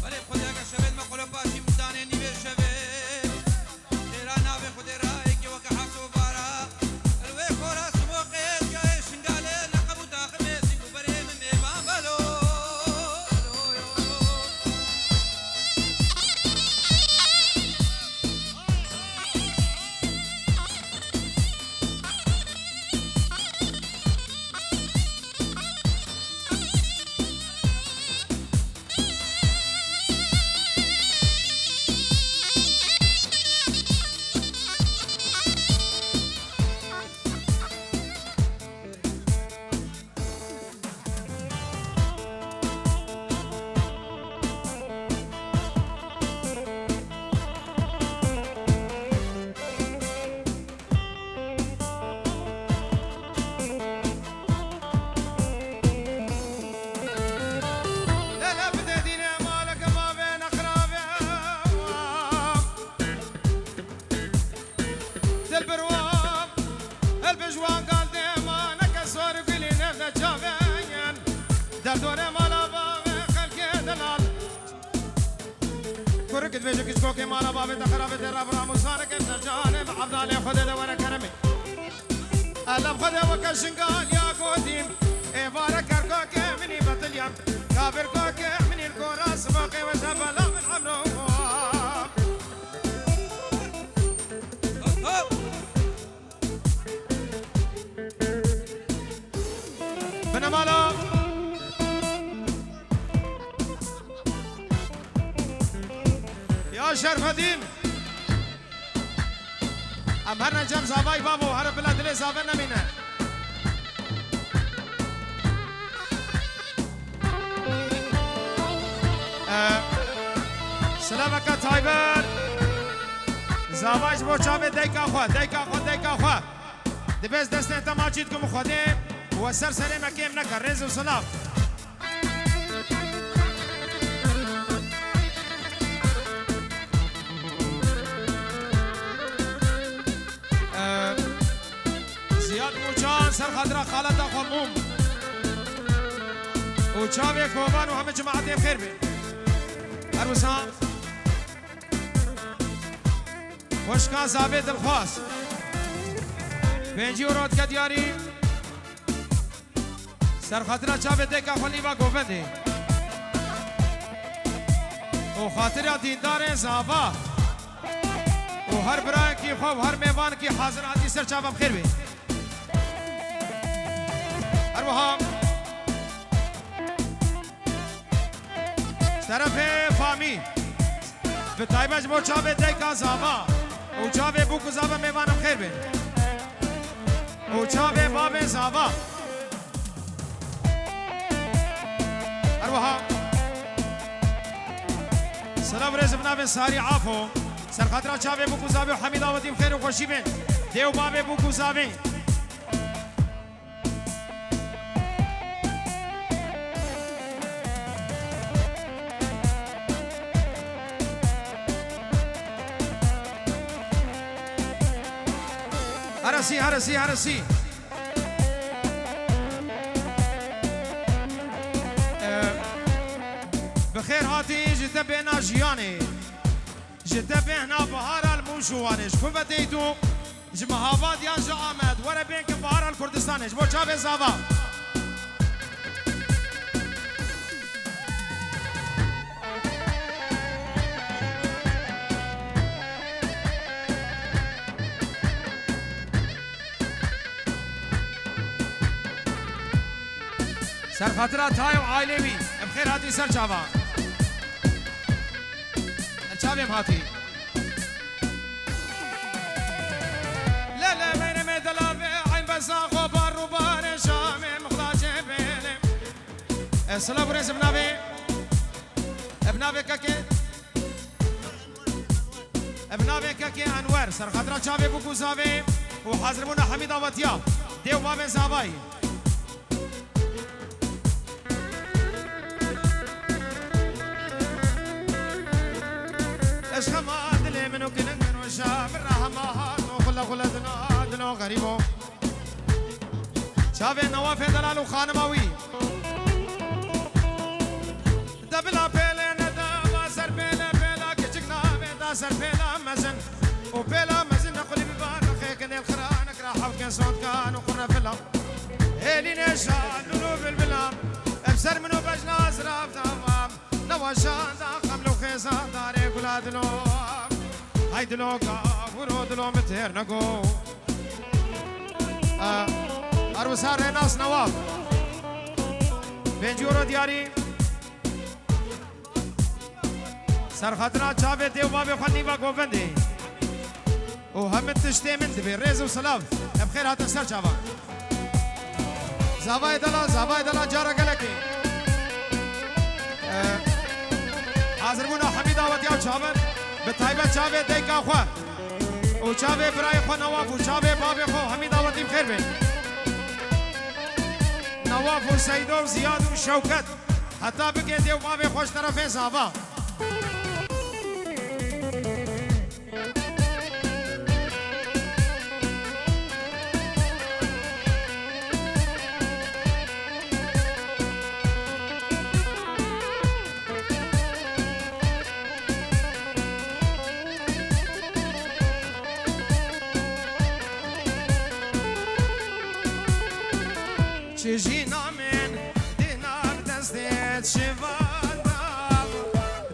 Belê Xwedê, eger şevê me qolopa jî danê nîvê şevê, têra navê Xwedê ra êkê weke heft û bara, li wê xora Simoqê, diyayê Şingalê, leqeb û taximê zî bû berê min mêvan belo. Lele bide dînê maleke mavê nexrabe. Dil bir wan, el bi ji wan gal dêma, neke sor gulî nêv de çavên. Derdorê mala bavê xelkê delal. Kurik dibêje kiçkokê mala bavê te xerabê tê, rabiram û sareke ser canê bi Evdalê Xwedê de were keremê. Elem Xwedê weke Şingal ya gotî, êvare kerkokê minî betiliya. Kafir kokê minî li gora Simoqê we şebela min emro. Binemala ya Şerfedîn. Em herine cem zavayî bavo, here bila dilê zave nemîne. Ee, silaveke taybet. Zava ji bo çavê dayika xwe, dayika xwe, dayika xwe. Dibê ez destên te maçî dikim û Xwedê we ser serê me kêm neke. Rêz û silav. Ser xatira xaleta xwe Mûm û çavê kovan û hemî cemaetê bi xêr bin. Her wisa xweşka zavê dilxwaz. Pêncî euro dike diyarî. Ser xatira çavê dêka xwe nîva govendê û xatira dîndarên zava û her birayekî xwe û her mêvankî hazir hatî ser çava bi xêr bê. Her wiha ji terefê famî, bi taybet ji bo çavê dayika zava û çavê bûk û zava mêvanim xêr bin. Û çavê bavê zava. Her wiha silav rêz bi navê Sarî Afo. Ser xatira çavê bûk û zavê û Hemîd Awetî bi xêr û xweşî bin. Dê û bavê bûk û zavê. Heresî, heresî, heresî. Ee, bi xêr hatî ji te bêhna jiyanê. Ji te bêhna bihara li Mûş û Wanê. Ji ku ve tê tu? Ji Mihavat yan ji Amed? Were bên ke bihara li Kurdistanê. Ji bo çavê zava. Ser xatira tayê û ailê wî, em xêr hatî ser çava. Ser çavê em hatî. Lele meyremê delavê, eyn besa xwe bar û barê şamê mixlacê bêlê. E, silav û rêz bi navê, e, bi navê kekê. Ev navê kekê Enwer, serxatira çavê bûk û zavê û hazirbûna Hemîd Awetiya, dê û bavê zavayî. Eşqema dilê min û kinik min û şa min rahema hat û xule xule dina dilo xerîbo. Çavê Newafê delal û xanima wî. De bila pêlê neda, va ser pêle pêla kiçik navê da ser pêla mezin. Û pêla mezin ne qulî biba nexê kinêl xira nekira hewkên sotkan û xurre fila. Hêlî nêşa lûl û bilbila, ev ser min û bejna zirav dava. Newa şanda xeml û xêza darê gula dilo. Hay dilo gavuro dilo min têr nego. A, Arwisa Rênas Newaf. Pêncî euro diyarî. Serxatira çavê dê û bavê xwe nîva govendê. Û hemî tiştê min dibê. Rêz û silav. Em xêr hatin ser çavan. Zavayê dela, zavayê dela cara gelekê. Ee, hazirbûna Hemîd Awetiya û çavan. Bi taybet çavê dayika xwe. Û çavê birayê xwe Newaf û çavê bavê xwe Hemîd Awetî bi xêr bên. Newaf û Seydo û Ziyad û Şewket. Heta bigê dê û bavê xwe ji terefê zava. Çi jî namên di nav destê şivan da,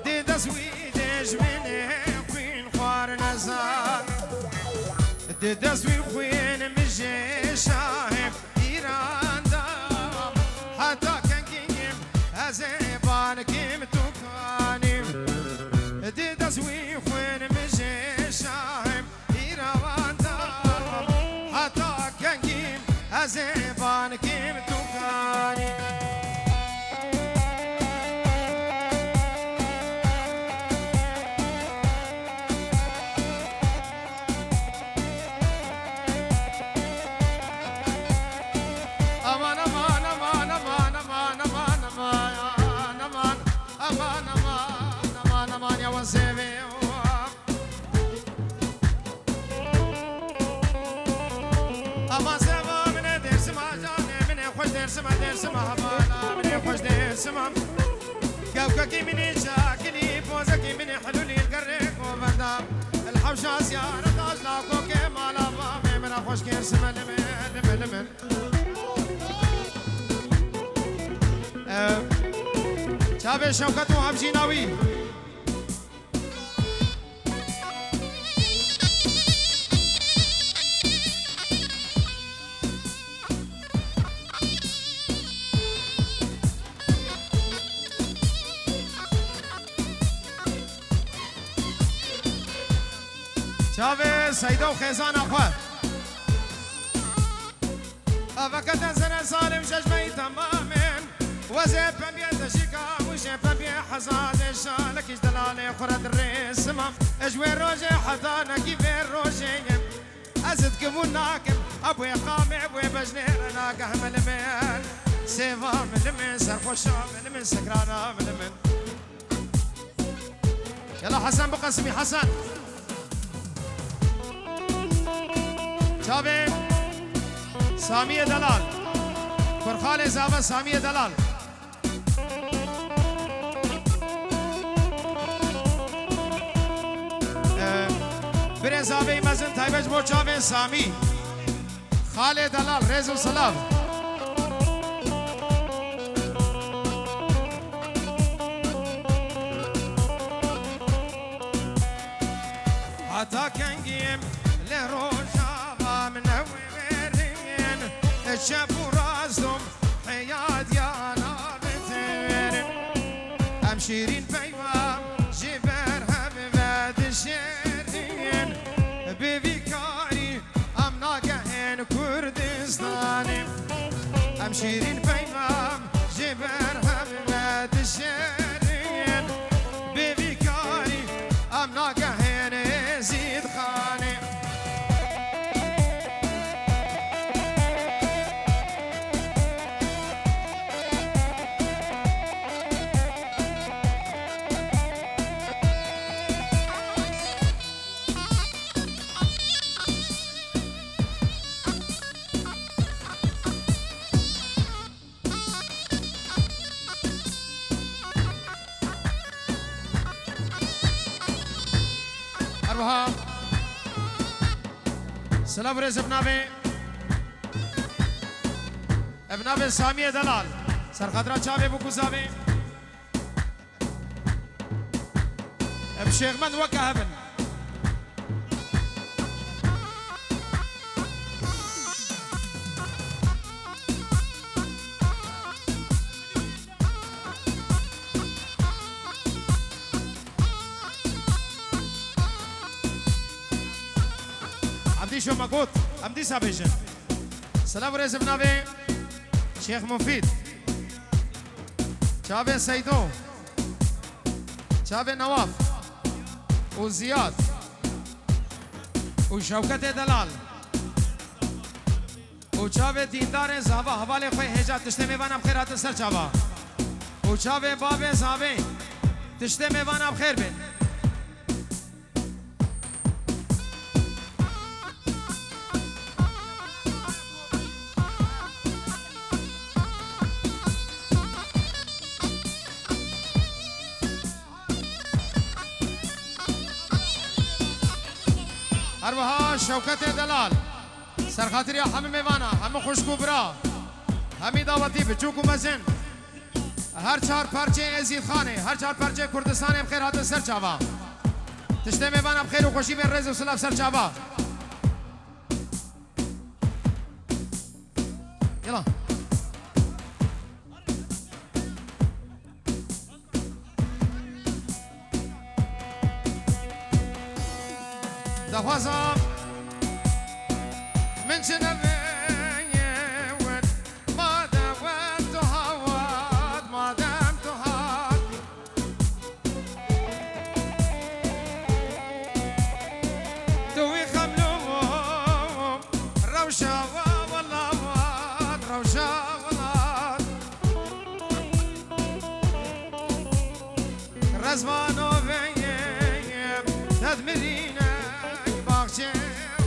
di dest wî dijminê xwîn xwar nezan. Di dest wî xwîn mijê şahê Îran da, heta kengî ez ê bankîm tu kanî. Di dest wî xwîn mijê şahê Îravan da, heta kengî ez ê bankîm tu kanî. Aman, aman, aman, aman, aman, aman, aman, aman, aman, aman, aman, ya wan sevê. Aman seva min e Dêrsim Xweş Dêrsima, Dêrsima hevala min ê xweş Dêrsima. Kevkekî min ê çakinî, pozekî min ê helûlî li gerê govenda. Li hewşa ziyaret ajna kokê mala bavê min a xweş Dêrsima li min, li min, li min. Ev, çavê Şewket û hevjîna wî. Çavê Seyda û xêzana xwe. Avekete zere zalim şeşmeyî temamên. Wezê pembiyê teşîka wişê pembiyê hezazê şalekî ji delalê xwe re dirêsima. Ji wê rojê heta nekî vê rojê ye. Ez dikim û nakim, ebwê qamê wê bejnê re nageh milimin. Sêva milimin, serxweşa milimin, sekrana milimin. Yala Hesen biqesimî, Hesen. Çavê Samiyê Delal. Kurxalê zava Samiyê Delal. Ee, birê zavê mezin taybet ji bo çavê Samî. Xalê Delal, rêz û silav. Heta kengîm li Rojava min ew verin, çep û rastom heya diya nabitirin. Em şîrîn peyva ji ber hev vedişêrin, bi vî karî em nagehên Kurdistanê. Em şîrîn peyva ji ber hev vedişêrin, bi vî karî em nagehên Êzîdxanê. Her wiha silav û rêz bi navê, bi navê Samiyê Delal. Serxatira çavê bû ku zavê. Em şêxmend weke hev in. Evdî şo me got, em dîsa bêjin. Silav û rêz bi navê Şêx Mufîd. Çavê Seydo. Çavê Newaf û Ziyad û Şewketê Delal û çavê dîndarên zava hevalê xwe hêja tiştê mêvana bi xêr hatin ser çava û çavê bavê zavê tiştê mêvana bi xêr bin. Her wiha Şewketê Delal, serxatiriya hemî mêvana, hemî xwişk û bira, hemî dawetî, biçûk û mezin, her çar parçeyê Êzîdxanê, her çar parçeyê Kurdistanê bi xêr hatin ser çava. Tiştê mêvana bi xêr û xweşî bên, rêz û silav ser çava. Yala. Daxwaza min çi nevê win, madem wek tu hawat, madem tu hat. Tu wî xemlo rewşa wa welat, rewşa welat. Rezvano veyê tedmirîne baxçê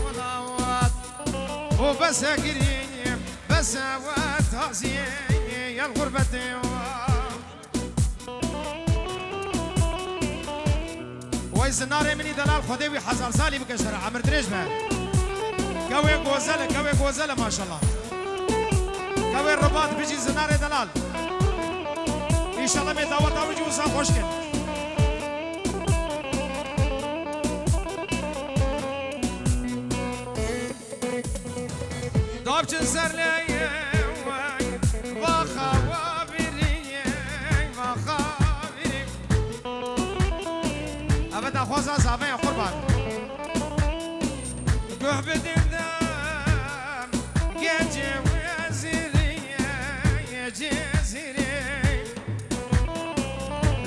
welat. O bese girî Sewe taziyê yel xurbetê wa. Wey zinarê min î delal, Xwedê wî hezar salî bike ji te re, emir dirêj be. Kewê gozel e, kewê gozel e maşallah. Kewê ribat bijî zinarê delal. Înşallah bê daweta wî jî wisa xweş kin. Dapçin ser leyê wey, vaxa wa biriyê, vaxa birî. Eve daxwaza zaveyê qurban. Guh bidin dem, gecê wezîriyê, cezîrê.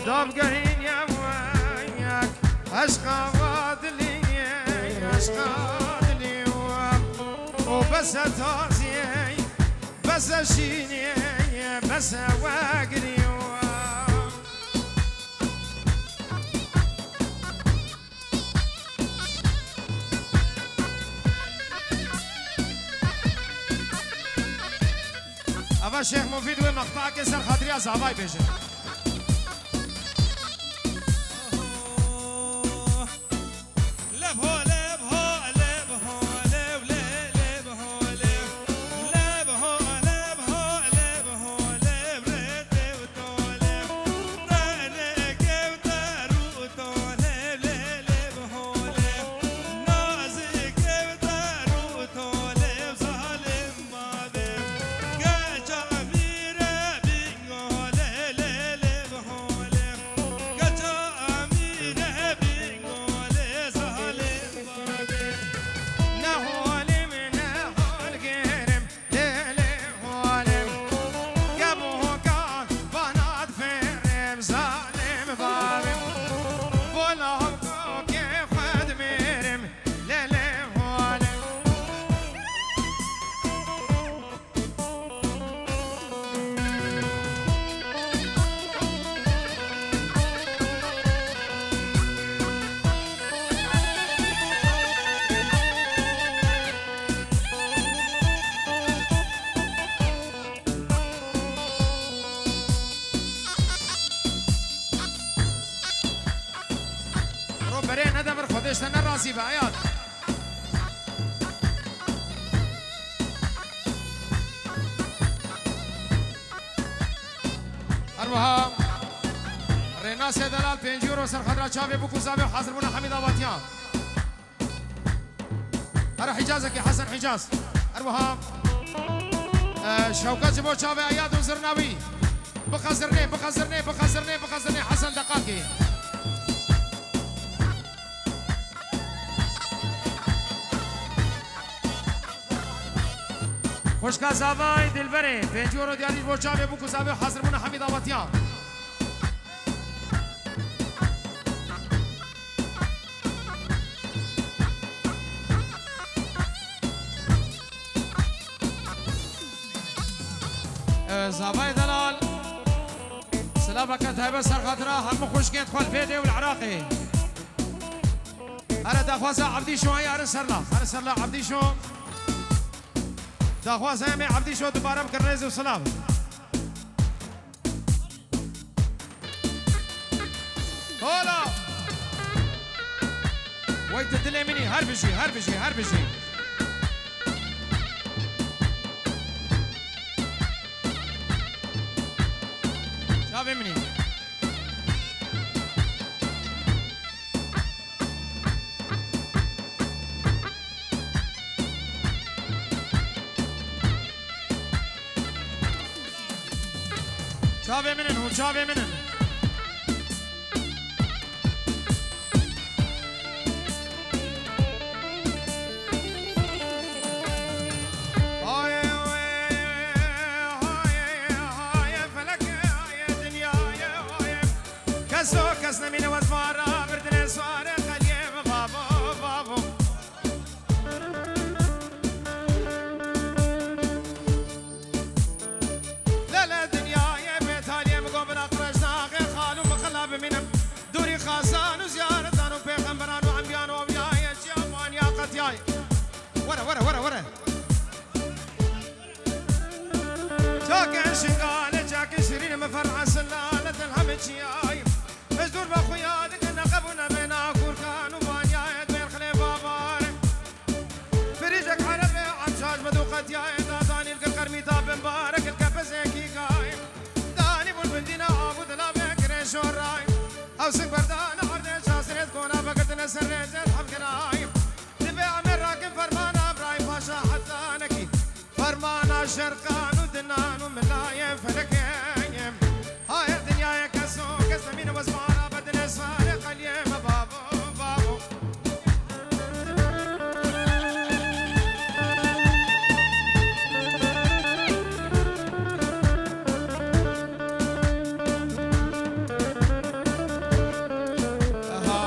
Dab gerîn ya wek, eşqa wa dilî, eşqa dilî wa. O bese taziyê, bese şîniyê, bese wegirî wa. Eva Şêx Mufîd wê meqtakê ser xatiriya zavay bêje. Ro berê nede vir, Xwedê ji te ne razî be, eyad. Her wiha Rênasê Delal pêncî euro ser xatira çavê bûk û zavê û hazirbûna Hemîd Avatiyan. Her Hicazekî Hesen Hicaz. Her wiha, e, Şewket ji bo çavê Eyad û zirna wî. Bixe zirnê, bixe zirnê, bixe zirnê, bixe zirnê Hesen Deqakî. Xwişka zavay Dilberê, pêncî euro diyarî ji bo çavê bûk û zavê hazir bûne Hemîd Avatiya. Zavay Delal, silaveke taybet ser xatira hemû xwişkên xwe li vê dê û li Iraqê. Here daxwaza Evdîşo heye, here serla. Here serla Evdîşo. Daxwaza em ê Evdîşo dubare bikin rêz û silav. Hola! Wey tu dilê min î, her bijî, her bijî, her bijî. Çavê min î. Çavê min in, hûn çavê min in. Haye, haye, haye, haye, felek, haye, dinyayê, haye. Keso kes nemîne wez mara, birdine suare, xeliyê min, babo, babo. Lele dinyayê bêtaliyê, min got bina qirêj naxê, xal û mixila bimînim. Dûrî xasan û ziyaretan û pêxemberan û enbiyan û ewliyayê, çiya manya qetiyayê. Were, were, were, were. Şingalê çakê şirîn, min ferha silalet el heme çiyayê. Ez dûr be xuya dikin, neqeb û nebêna kûrkan û banyayê dibên xilê babarê. Firîjek erebê, emşaj me dû qetiyayê, da danî li gil qermîta bimbarek, li kepezekî gayê. Danî bûn bindîna av û dilabê girê şorayê. Ew sing berdane erdê, çasirê dikona vegirtine ser rêzê hevgirayê. Divê em ê rakin fermana Birayîm Paşa heta nekî. Fermana şerqan û dinan û milayê felekê. Hayê dinyayê keso kes nemîne wezmana bedine sarê qeliyê me babo, babo.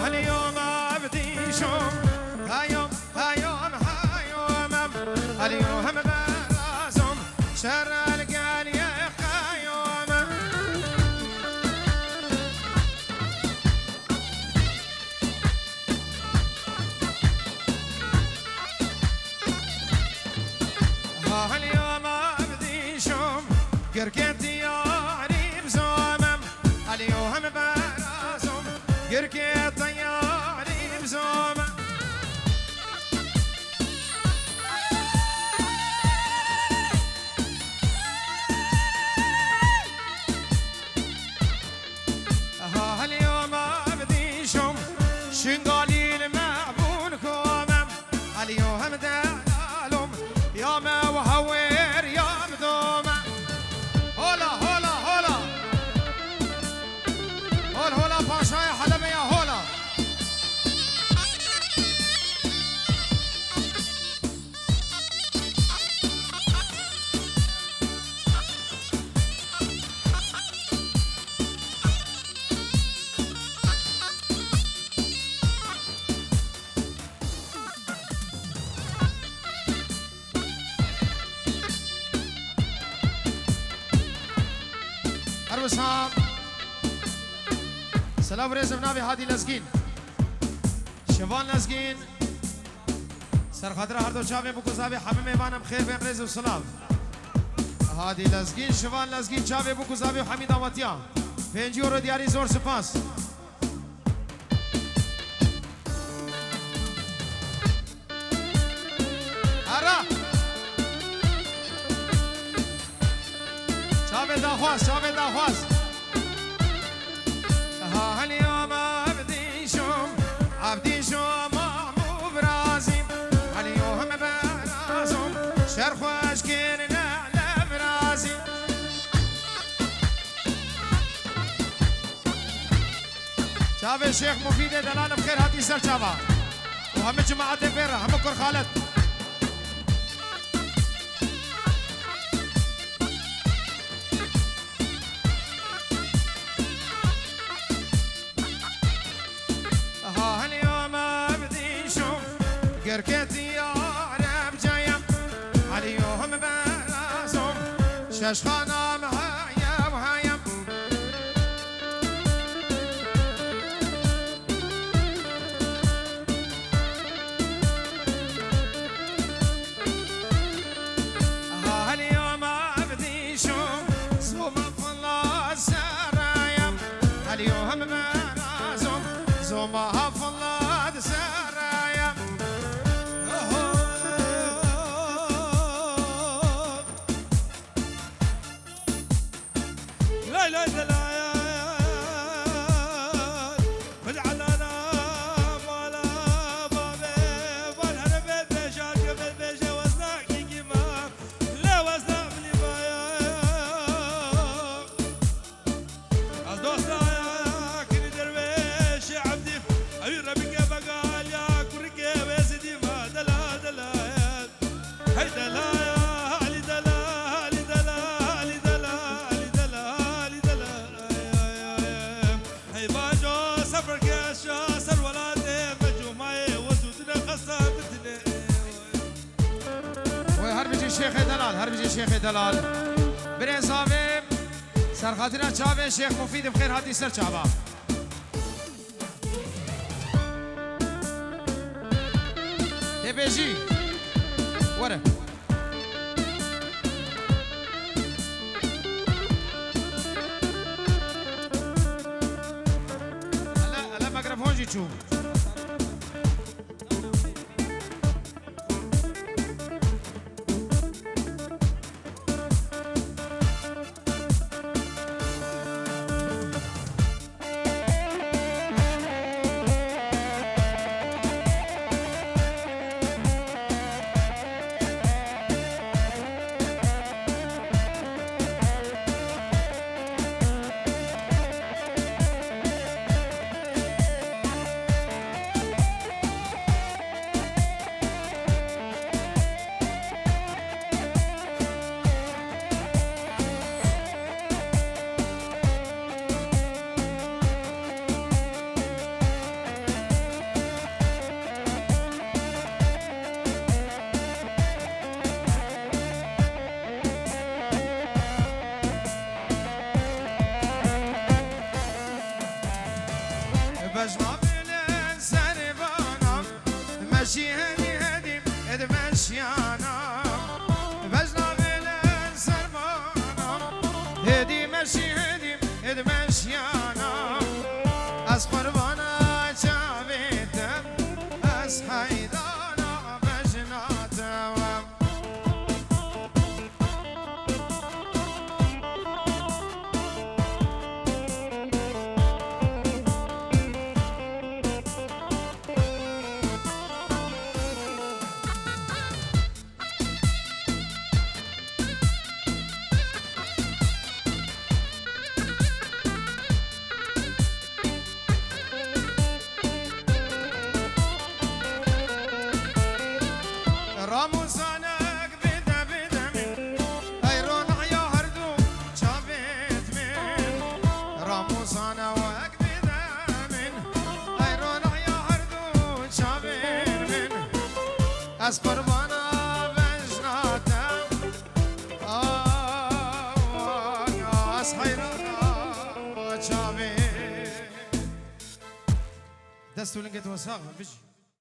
Halî yo me bi dîşo, hayo Hayom, hayom, em, Alî yo hem berazom, şer el gel ye qayom, em. Halî yo me bi dîşom, girkê diyarî bizom, em. Alî yo hem berazom, girkê teyarî bizom. Halî yo me bi dîşom, Şingalî li me bûn komem. Alî yo hem delalom, ya me û hewêr ya bi dome. Hola, hola, hola. Hol, hola, paşayê Helebê ya, hola. Her wisa silav û rêz bi navê Hadî Lezgîn. Şivan Lezgîn. Ser xatira her do çavên bûk û zavê hemî mêvanem xêr bên rêz û silav. Hadî Lezgîn, Şivan Lezgîn, çavê bûk û zavê û hemî dawetiya. Pêncî euro diyarî, zor spas. Ara! Çavê daxwaz, çavê daxwaz. Ha, Helîyo me Evdîşom, Evdîşom, Mahmû virazî. Helîyo heme berazom, şer xweş kirine le virazî. Çavê Şêx Mufîdê delal bi xêr hatî ser çava. Û hemî cemaetê vê re, hemî kur xalet. Ha Helîyo me Evdîşom, girkê diyar Ebceyem. Helîyo heme berazom, şeşxana me heyem, heyem. Ha Helîyo me Evdîşom, zoma fila sereyem. Helîyo heme berazom, zoma fila sereyem. Lay lay de lay. Min elana mala bavê van here vê beşa ke vê beşe wezna kîkî ma. Le wezna milî maya. Ez dosta ya kirî dervêşê Evdî. Ewî rebike begaliya kurikê wê zidî ma dela dela. Hey dela ya, Alî dela, Alî dela, Alî dela, Alî dela, Alî dela. Ay, ay, ay, ay. Hey baco seferkeşa ser welatê me cumayê we zûdine xesa bitine. Wey her bijî Şêxê Delal, her bijî Şêxê Delal. Birêz avê, serxatîna çavê Şêx Mufîd bi xêr hatî ser çava. Tê bêjî. Were. çû. Bejna bile servana, meşî hedî hedî ed meşiyana. Bejna bile servana, hedî meşî hedî ed meşiyana. Ez qurbana çavê te, ez heyrana bejna te. Ramûzanek bide bide min, ey ronahya her du çavêt min. Ramûzanek bide min, ey ronahya her du çavên min. Ez qurbana bejna te, ez heyrana çavê. Dest û lingê te sax bin, bijî.